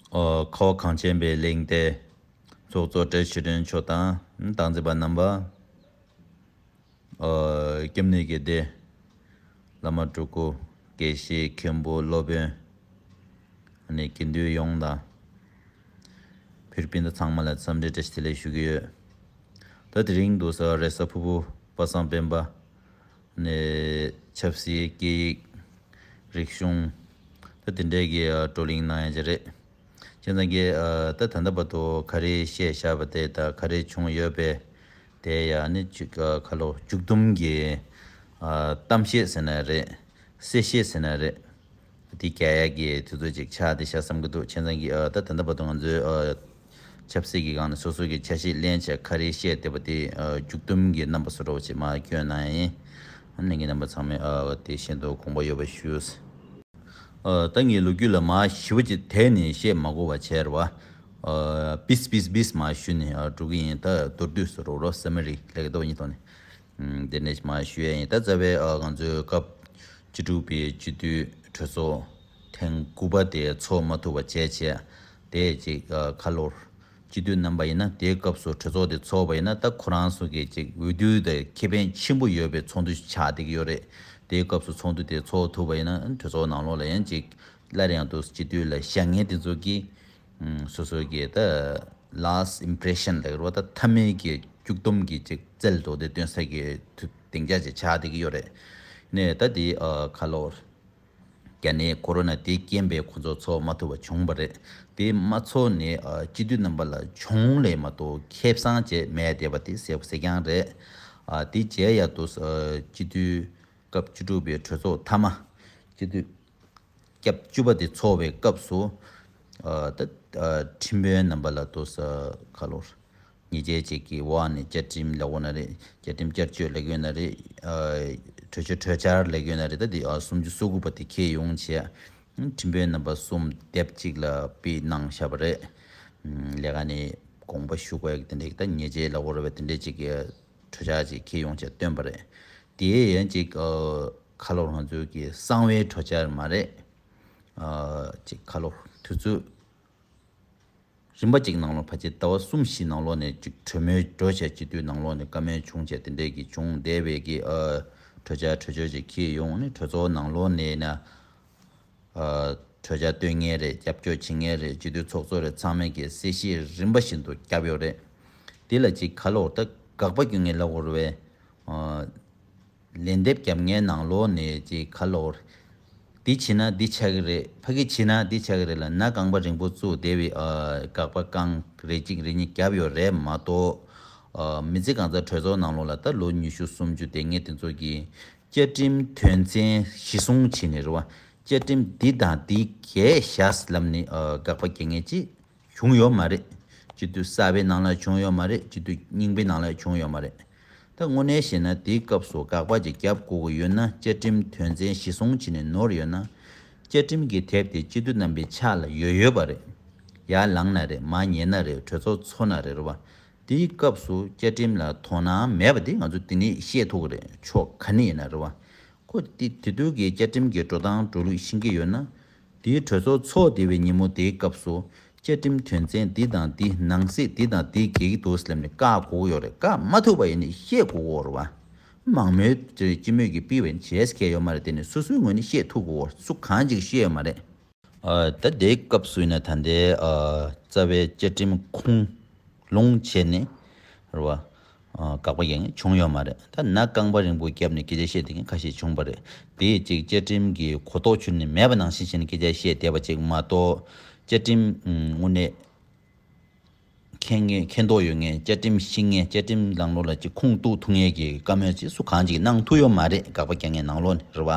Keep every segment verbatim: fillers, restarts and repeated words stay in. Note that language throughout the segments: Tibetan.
ཨོ། ཁ་བ་གངས་ཅན་པའི་གླིང་སྟེ། ཚོགས་གཙོ་བཀྲ་ཤིས་ཆོས་སྒྲོན་མཆོག་དང་། བདག་འཛིན་པ་རྣམ་པ། ཨོ། སྐྱབས་གནས་ཀྱི་སྡེ། བླ་མ་སྤྲུལ་སྐུ། དགེ་བཤེས། མཁན་པོ། སློབ་དཔོན། ཨ་ནི་དགེ་འདུན་ཡོངས་དང་། བོད་རིགས་སྤུན་ཟླ་ཚང་མ་ལ་འཚམས་འདྲི་བཀྲ་ཤིས་བདེ་ལེགས་ཞུ་གི་ཡོད། ད་དེ་རིང་དུ་ས་རེས་གཟའ་ཕུར་བུ་པ་སངས་སྤེན་པ། ནས་ཆབ་སྲིད། སྐད་ཡིག་རིག་གཞུང་། ད་དེ་འདྲའི་གི་ཨ་བགྲོ་གླེང་གནང་ཡ་ཅིག་རེད། བྱས་ཙང་གི་ཨ་ད་ད་ལྟ་བར་དུ་ག་རེ་བཤད་བཞག་པ་དེ་དང་ག་རེ་བྱུང་ཡོད་པས། དེ་ཡང་ནི་ཅིག་ཨ་ཁ་ལོ་མཇུག་བསྡོམས་ཀྱི་ཨ་གཏམ་བཤད་ཟེར་ན་རེད། གསལ་བཤད་ཟེར་ན་རེད། དེ་རྒྱག་ཡག་གི་དུས་ཚོད་ཅིག་ཆགས་བསྡད་ཤག་བསམ་གྱི་འདུག་བྱས་ཙང་གི་ཨ་ད་ད་ལྟ་བར་དུ་ང་ཚོའི་ཨ་ཆབ་སྲིད་ཀྱི་སྒང་ནས་སོ་སོ་གི་ཆ་ཤས་ལེན་བྱས་ག་རེ་བཤད་བསྡད་པ་དེ་ཨ་མཇུག་བསྡོམས་ཀྱི་རྣམ་པ་བཟོ་འདྲ་བོ་ཅིག་མར་སྐྱོན་གནང་ཡིན། ཨ་ནི་ངའི་རྣམ་པ་ཚང་མས་ཨ་དེ་ཤེས་མདོག་དགོངས་པ་ཡོད་པ་ཞུ། ཨ་ད་ངས་ལོ་རྒྱུས་ལ་མར་ཞིབ་པ་ཅིག་དེད་ནས་བཤད་མ་དགོས་པ་བྱས་རེད་བ། ཨ་པིས་པིས་པིས་མར་ཞུས་ནས་ཨ་འགྲོ་གི་ཡིན། ད་མདོར་བསྡུས་སུ་རོགས་རོགས་སེ་མ་རི་ལེགས་འདོགས་ཡིན་ཐོག་ནས། ཨམ་དེ་ནས་མར་ཞུ་ཡ་ཡིན། ད་རྩ་བའི་ཨ་ང་ཚོའི་སྐབས་བཅུ་དྲུག་པའི་སྤྱི་འཐུས་གྲོས་ཚོགས་ཐེངས་དགུ་པ་དེ་ཚོགས་མ་ཐུབ་པ་བྱས་བྱས། དེ་ཅིག་ཨ་ཁ་ལོར་སྤྱི་འཐུས་རྣམ་པ་ཡིན་ན་དེའི་སྐབས་སུ་གྲོས་ཚོགས་དེ་ཚོགས་པ་ཡིན་ན་ད་ཁོ་རང་ཚོ་གི་ཅིག་འོས་བསྡུ་དེ་ཁེ་ཕན་ཆེན་པོ་ཡོད་པའི་ཚོགས་འདུ་ཆགས་བསྡད་ཀྱི་ཡོད་རེད། དེའི་སྐབས་སུ་ཚོགས་འདུ་དེ་ཚོགས་ཐུབ་པ་ཡིན་ན་གྲོས་ཚོགས་ནང་ལོགས་ལ་ཡང་ཅིག་སླར་ཡང་དུ་སྤྱི་འཐུས་ལ་བཞེངས་མཁན་དེ་ཚོ་གི་ཨམ་སོ་སོ་གི་ད་last impression ལབ་རེད་བ། ད་མཐའ་མའི་གི་མཇུག་བསྡོམས་གི་ཅིག་རྩལ་འདྲ་བོ་དེ་སྟོན་ས་གི་དུ་སྡིངས་ཆ་ཅིག་ཆགས་བསྡད་ཀྱི་ཡོད་རེད། ནས་ད་དེ་ཨ་ཁ་ལོར་རྒྱ་ནད་ཀོ་རོ་ན་དེའི་རྐྱེན་པས་ཁོ་ཚོ་ཚོགས་མ་ཐུབ་པ་བྱུང་བ་རེད། དེ་མ་ཚོགས་ནས་ཨ་སྤྱི་འཐུས་རྣམ་པ་ལ་གྱོང་ལས་མ་གཏོགས་ཁེ་བཟང་ཅིག་མེད་བསྡད་པ་དེ་གསལ་པོ་གསལ་རྐྱང་རེད། ཨ་དེ་བྱས་ཡ་དུ་ཨ་སྤྱི་འཐུས་སྐབས་བཅུ་དྲུག་པའི་གྲོས་ཚོགས་མཐའ་མ། སྤྱི་འཐུས་སྐབས་བཅུ་པ་དེ་ཚོགས་པའི་སྐབས་སུ། ཨ་ད་ཨ་ཁྲིམས་དཔོན་རྣམ་པ་ལ་དུ་ས་ཁ་ལོར་ཉེས་ཆད་ཅིག་གི་འོག་ནས་བཅའ་ཁྲིམས་ལབ་དགོས་ན་རེད། བཅའ་ཁྲིམས་བསྐྱར་བཅོས་ལབ་དགོས་ན་རེད། ཨ་གྲོས་ཆོད་གྲོས་འཆར་ལབ་དགོས་ན་རེད། ད་དེ་ཨ་སུམ་ཅུ་སོ་དགུ་པ་དེ་འཁྱེར་ཡོང་བྱས། ཁྲིམས་དཔོན་རྣམ་པ་གསུམ་སྡེབ་གཅིག་ལ་ཕུད་གནང་བཞག་པ་རེད། ལས་ཀ་ནས་དགོངས་པ་ཞུ་དགོས་ཡག་དེ་འདྲའི་ད་ཉེས་ཆད་ལབ་དགོས་རེད་པ། དེ་འདྲའི་ཅིག་གི་གྲོས་འཆར་ཅིག་འཁྱེར་ཡོང་བྱས་བཏོན་པ་རེད། དེ་ཡང་ཅིག་ཨ་ཁ་ལོར་ང་ཚོའི་གི་གསང་བའི་གྲོས་འཆར་མ་རེད། ཨ་ཅིག་ཁ་ལོར་དུས་ཚོད་རིམ་པ་གཅིག་ནང་ལོགས་ཕལ་ཆེར་ཟླ་བ་གསུམ་བཞི་ནང་ལོགས་ནས་ཅིག་གྲོས་མོལ་འགྲོ་བྱས་སྤྱི་འཐུས་ནང་ལོགས་ནས་བཀའ་མོལ་བྱུང་བྱས་དེ་འདྲས་ཀྱི་བྱུང་བསྡད་པའི་གི་ཨ་གྲོས་འཆར་གྲོས་ཆོད་ཅིག་འཁྱེར་ཡོང་ནས་གྲོས་ཚོགས་ནང་ལོགས་ནས་ན་ཨ་གྲོས་འཆར་བཏོན་མཁན་རེད། རྒྱབ་སྐྱོར་བྱེད་མཁན་རེད། སྤྱི་འཐུས་ཚོགས་གཙོ་རེད། ཚང་མས་ཀྱི་གསལ་བཤད་རིམ་པ་བཞིན་དུ་བརྒྱབ་ཡོད་རེད། དེ་ལ་ཅིག་ཁ་ལོར་ད་དགག་པ་སྐྱོན་མཁན་ལབ་དགོས་རེད་པས། ཨ་ལན་འདེབས་རྒྱབ་མཁན་ནང་ལོགས་ནས་ཅིག་ཁ་ལོར། འདི་བྱེད་ན་འདི་ཆགས་ཀྱི་རེད། ཕ་གི་བྱེད་ན་འདི་ཆགས་ཀྱི་རེད་ལབ་ན། རྐང་པ་རིང་པོ་བཙུགས་བསྡད་པའི་ཨ་དགག་པ་རྐང་རེ་གཅིག་རེ་གཉིས་བརྒྱབ་ཡོད་རེད་མ་གཏོགས། ཨ་མི་ཚེ་གང་ཚ་གྲོས་ཚོགས་ནང་ལོགས་ལ་ད་ལོ་ཉི་ཤུ་སུམ་ཅུ་དེ་སྔའི་དེ་ཚོ་གི་བཅའ་ཁྲིམས་དོན་ཚན་གཞི་བཟུང་བྱས་ནས་རེད་བ། བཅའ་ཁྲིམས་འདི་དང་འདི་འགལ་ཤག་ལབ་ནས་ཨ་དགག་པ་རྒྱག་མཁན་ཅིག་བྱུང་ཡོད་མ་རེད། སྤྱི་འཐུས་གསར་པའི་ནང་ལ་བྱུང་ཡོད་མ་རེད། སྤྱི་འཐུས་རྙིང་པའི་ནང་ལ་བྱུང་ཡོད་མ་རེད། ད་དངོས་གནས་བཤད་ན་དེའི་སྐབས་སུ་དགག་པ་ཅིག་བརྒྱབ་དགོས་ཀྱི་ཡོད་ན། བཅའ་ཁྲིམས་དོན་ཚན་གཞི་བཟུང་བྱས་ནས་ནོར་ཡོད་ན། བཅའ་ཁྲིམས་ཀྱི་དེབ་དེ་སྤྱི་འཐུས་རྣམ་པའི་ཕྱག་ལ་ཡོད་ཡོད་པ་རེད། ཡར་ལངས་ན་རེད། མར་ཉལ་ན་རེད། གྲོས་ཚོགས་ཚོགས་ན་རེད། རེད་བ། དེའི་སྐབས་སུ་བཅའ་ཁྲིམས་ལ་དོ་སྣང་མེད་པ་དེ་ང་ཚོ་དེ་ནས་ཤེས་ཐུབ་ཀྱི་རེད། ཕྱོགས་ག་ནས་ཡིན་ན་རེད་བ། ཁོ་དེ་དེ་དུས་ཀྱི་བཅའ་ཁྲིམས་ཀྱི་འགྲོ་སྟངས་འགྲོ་ལུགས་ཤེས་ཀྱི་ཡོད་ན། དེའི་གྲོས་ཚོགས་ཚོགས་བསྡད་པའི་ཉིན་མོ་དེའི་སྐབས་སུ་བཅའ་ཁྲིམས་དོན་ཚན་འདི་དང་འདི། ནང་གསེས་འདི་དང་འདི་འགལ་གྱི་འདུག་ཟེར་ནས་བཀག་དགོས་ཀྱི་ཡོད་རེད། བཀག་མ་ཐུབ་པ་ཡིན་ནའི་ཤེས་དགོས་ཀྱི་ཡོད་རེད་བ། མང་མོས་ཀྱི་སྤྱི་མོས་ཀྱིས་ཕུད་པ་ཡིན་བྱས་ཁྱད་ཡོད་མ་རེད། དེ་ནི་སོ་སོའི་ངོས་ནས་ཤེས་ཐུབ་དགོས་ཀྱི་ཡོད་རེད། སུ་གང་ཅིག་ཤེས་ཡོད་མ་རེད། ཨ་ད་དེའི་སྐབས་སུ་ཡིན་ན་ད་ལྟའི་ཨ་རྩ་བའི་བཅའ་ཁྲིམས་ཁུངས་ལུང་བྱས་ནས་རེད་བ། ཨ་དགག་པ་རྒྱག་མཁན་བྱུང་ཡོད་མ་རེད། ད་ན་རྐང་པ་རིང་པོ་བརྒྱབ་ནས་སྐད་ཆ་བཤད་བསྡད་མཁན་ཁ་ཤས་བྱུང་བ་རེད། དེ་ཅིག་བཅའ་ཁྲིམས་ཀྱི་གོ་རྟོགས་ཁྱོན་ནས་མེད་པ་ནང་བཞིན་བྱས་ནས་སྐད་ཆ་བཤད་བསྡད་པ་ཅིག་མ་གཏོགས། བཅའ་ཁྲིམས་དངོས་གནས་མཁྱེན་མཁན། མཁྱེན་རྟོགས་ཡོད་མཁན། བཅའ་ཁྲིམས་ཤེས་མཁན། བཅའ་ཁྲིམས་ནང་ལོགས་ལ་ཅིག་ཁུངས་གཏུག་ཐུབ་མཁན་གྱི་བཀའ་མོལ་ཅིག་སུ་གང་ཅིག་གནང་ཐུབ་ཡོད་མ་རེད། དགག་པ་རྒྱག་མཁན་ནང་ལོགས་ནས་རེད་བ།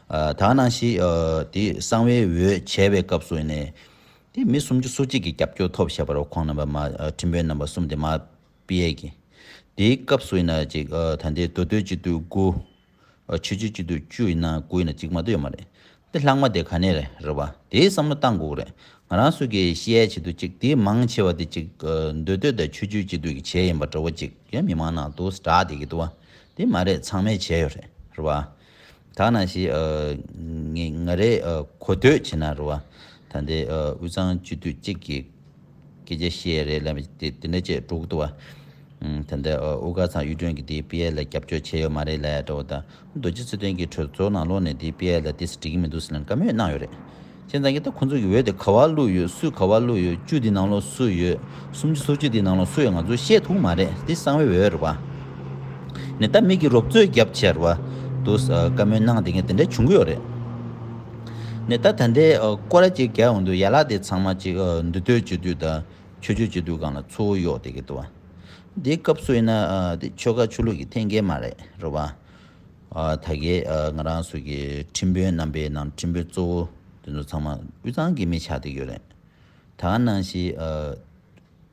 ཨ་ད་ག་ནང་བཞིན་ཨ་དེ་གསང་བའི་འོས་བྱས་པའི་སྐབས་སུ་ཡིན་ནའི། དེ་མི་སུམ་ཅུ་སོ་གཅིག་གི་རྒྱབ་སྐྱོར་ཐོབ་བཞག་པ་རེད། ཁོང་རྣམ་པ་མ་ཨ་ཁྲིམས་དཔོན་རྣམ་པ་གསུམ་དེ་མར་ཕུད་ཡས་ཀྱི། དེའི་སྐབས་སུ་ཡིན་ན་ཅིག་ཨ་ད་ལྟའི་མདོ་སྟོད་སྤྱི་འཐུས་དགུ། ཨ་ཆོས་བརྒྱུད་སྤྱི་འཐུས་བཅུ་ཡིན་ན་དགུ་ཡིན་ན་གཅིག་མ་གཏོགས་ཡོད་མ་རེད། དེ་ལྷག་མ་དེ་ག་ནས་རེད། རེད་བ། དེའི་བསམ་བློ་བཏང་དགོས་ཀྱི་རེད། ང་རང་ཚོ་གིས་བཤད་ཡས་ཆེད་དུ་ཅིག་དེའི་མང་ཆེ་བ་དེ་ཅིག་ཨ་མདོ་སྟོད་དང་ཆོས་བརྒྱུད་སྤྱི་འཐུས་ཀྱི་བྱས་ཡིན་པ་འདྲ་བོ་ཅིག་ཡང་མི་མང་ནང་དུ་གྲགས་བསྡད་ཀྱི་འདུག་བ། དེ་མ་རེད། ཚང་མས་བྱས་ཡོད་རེད། རེད་བ། ད་ནང་བཞིན་ཨ་ངས་ང་རའི་ཨ་གོ་ཐོས་བྱས་ན་རེད་བ། ད་ལྟའི་ཨ་དབུས་གཙང་སྤྱི་འཐུས་གཅིག་གིས་སྐད་ཆ་བཤད་རེད་ལབ་དེ་དེ་འདྲ་བྱས་འགྲོ་གི་འདུག་བ། ཨུམ། ད་ལྟའི་ཨ་དབུ་དཀར་ཚང་གཡུ་སྒྲོན་གྱིས་དེའི་པི་ཨེལ་ལ་རྒྱབ་སྐྱོར་བྱས་ཡོད་མ་རེད་ལབ་ཡ་འདྲ་བོ་དང་། རྡོ་རྗེ་གཙུག་བརྟན་གྱིས་གྲོས་ཚོགས་ནང་ལོགས་ནས་དེའི་པི་ཨེལ་ལ་དེ་འགྲིག་གི་མི་འདུག་ཟེར་ནས་བཀའ་མོལ་གནང་ཡོད་རེད། བྱས་ཙང་གི་ད་ཁོང་ཚོ་གི་འོས་དེ་ག་བ་བླུགས་ཡོད། སུས་ག་བ་བླུགས་ཡོད། བཅུ་དེ་ནང་ལོགས་སུ་ཡོད། སུམ་ཅུ་སོ་གཅིག་དེ་ནང་ལོགས་སུ་ཡོད། ང་ཚོས་བཤད་ཐུབ་མ་རེད། དེ་གསང་བའི་འོས་རེད་བ། ནས་ད་མི་གི་རོབ་ཚོད་རྒྱབ་བྱས་རེད་བ། དུ་བཀའ་མོལ་གནང་དེ་ངས་དེ་འདྲ་བྱུང་གི་ཡོད་རེད། ནས་ད་ད་ལྟའི་ཨ་སྐོར་ར་ཅིག་རྒྱག་འོང་དུས་ཡ་ལག་དེ་ཚང་མ་ཅིག་ཨ་འདུས་སྡོད་བྱེད་དུས་དང་ཆོས་སྤྱོད་བྱེད་དུས་སྒང་ལ་ཚུར་གཡོག་བསྡད་ཀྱི་འདུག་བ། འདི་སྐབས་སུ་ཡིན་ན་ཨ་དེ་ཆོལ་ཁ་ཆོས་ལུགས་ཀྱི་འཐེན་འཁྱེར་མ་རེད་རེད་བ། ཨ་ད་གའི་ཨ་ང་རང་ཚོ་གི་ཁྲིམས་དཔོན་རྣམ་པའི་ནང་ཁྲིམས་དཔོན་གཙོ་བོ་དེ་ཚོ་ཚང་མ་དབུས་གཙང་གི་མི་ཆགས་བསྡད་ཀྱི་ཡོད་རེད། ད་ག་ནང་བཞིན་ཨ་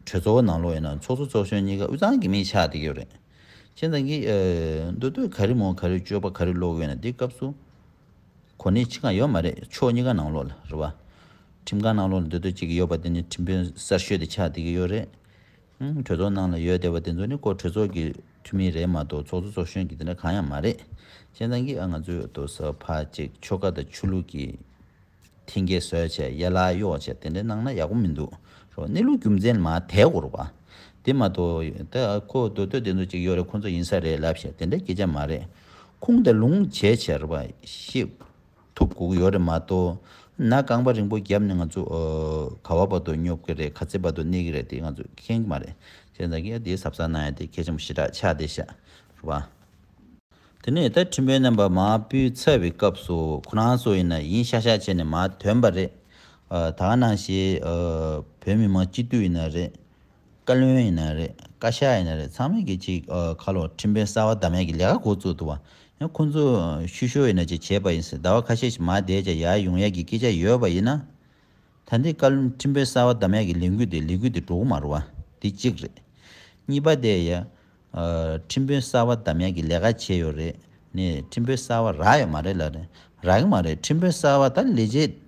གྲོས་ཚོགས་ནང་ལོགས་ཡིན་ན་ཚོགས་གཙོ་ཚོགས་གཞོན་གཉིས་ཀ་དབུས་གཙང་གི་མི་ཆགས་བསྡད་ཀྱི་ཡོད་རེད། བྱས་ཙང་གི་ཨ་མདོ་སྟོད་ག་རེ་མོ་ག་རེ་སྤྱོད་པ་ག་རེ་ཀློག་ཡོད་ན་འདི་སྐབས་སུ་གོ་གནས་ཕྱེད་ཀ་ཡོད་མ་རེད། ཕྱོགས་གཉིས་ཀ་ནང་ལོགས་ལ་རེད་བ། ཁྲིམས་ཁང་ནང་ལོགས་ལ་འདི་འདྲ་གཅིག་ཡོད་པ་དེ་ནི་ཁྲིམས་དཔོན་གསར་ཤོས་དེ་ཆགས་བསྡད་ཀྱི་ཡོད་རེད། ཨང་། གྲོས་ཚོགས་ནང་ལ་ཡོད་བསྡད་པ་དེ་ཚོ་ནི་ཁོ་གྲོས་ཚོགས་ཀྱི་འཐུས་མི་རེད་མ་གཏོགས་ཚོགས་གཙོ་ཚོགས་གཞོན་གྱི་དེ་འདྲ་གང་ཡང་མ་རེད། བྱས་ཙང་གི་ཨ་ང་ཚོས་དོ་ས་ཕ་གཅིག་ཆོལ་ཁ་དང་ཆོས་ལུགས་ཀྱི་འཐེན་འཁྱེར་བཟོས་བྱས་ཡ་ལ་གཡོག་བྱས་དེ་འདྲ་གནང་ན་ཡག་པོ་མི་འདུག་རོ། གནས་ལུགས་རྒྱུ་མཚན་མར་དེད་དགོས་རེད་པ། དེ་མ་གཏོགས་ད་ཁོ་མདོ་སྟོད་དེ་ཚོ་གཅིག་ཡོད་རེད། ཁོང་ཚོ་ཡིན་ས་རེད་ལབ་བྱས་དེ་འདྲ་སྐད་ཆ་མ་རེད། ཁུངས་དང་ལུང་བྱས་བྱས་རེད་པ་ཤེས་ཐུབ་དགོས་ཀྱི་ཡོད་རེད་མ་གཏོགས། ན་རྐང་པ་རིང་པོ་བརྒྱབ་ནས་ང་ཚོ་ཨ་ག་བ་བར་དུ་སྙོབ་ཀྱི་རེད། ག་ཚད་བར་དུ་གནས་ཀྱི་རེད་དེ་ང་ཚོ་མཁྱེན་གྱི་མ་རེད། བྱས་ཙང་གི་དེ་གཟབ་གཟབ་གནང་ཡ་དེ་གལ་ཆེན་པོ་ཞེ་དྲག་ཆགས་བསྡད་ཤག་རེད་པ། དེ་ནས་ད་ཁྲིམས་དཔོན་རྣམ་པ་མར་ཕུད་ཚར་བའི་སྐབས་སུ་ཁོ་རང་ཚོ་ཡིན་ན་ཡིན་ཤག་ཤག་བྱས་ནས་མར་ཐོན་པ་རེད། ཨ་ད་ག་ནང་བཞིན་ཨ་བོད་མི་མང་སྤྱི་འཐུས་ཡིན་ན་རེད། བཀའ་བློན་ཡིན་ན་རེད། བཀའ་ཤག་ཡིན་ན་རེད། ཚང་མས་ཀྱི་ཅིག་ཨ་ཁ་ལོ་ཁྲིམས་དཔོན་གསར་པ་བདམས་ཡ་གི་ལས་ཀ་འགོ་བཙུགས་འདུག་བ། ཡང་ཁོང་ཚོ་ཤུ་ཤོ་ཡིན་ན་ཅིག་བྱས་པ་ཡིན་ཟེར། ཟླ་བ་ཁ་ཤས་ཤིག་མར་བསྡད་ཀྱང་ཡར་ཡོང་ཡ་གི་སྐད་ཆ་ཡོད་པ་ཡིན་ན། ད་ལྟའི་བཀའ་བློན་ཁྲིམས་དཔོན་གསར་པ་བདམས་ཡ་གི་ལས་འགུལ་དེ་ལས་འགུལ་དེ་འགྲོ་གི་མ་རེད་བ། དེ་གཅིག་རེད། གཉིས་པ་དེ་ཡ། ཨ་ཁྲིམས་དཔོན་གསར་པ་བདམས་ཡ་གི་ལས་ཀ་བྱས་ཡོད་རེད། ནས་ཁྲིམས་དཔོན་གསར་པ་རག་ཡོད་མ་རེད་ལབ་རེད། རག་གི་མ་རེད། ཁྲིམས་དཔོན་གསར་པ་ད་ལས་བྱེད།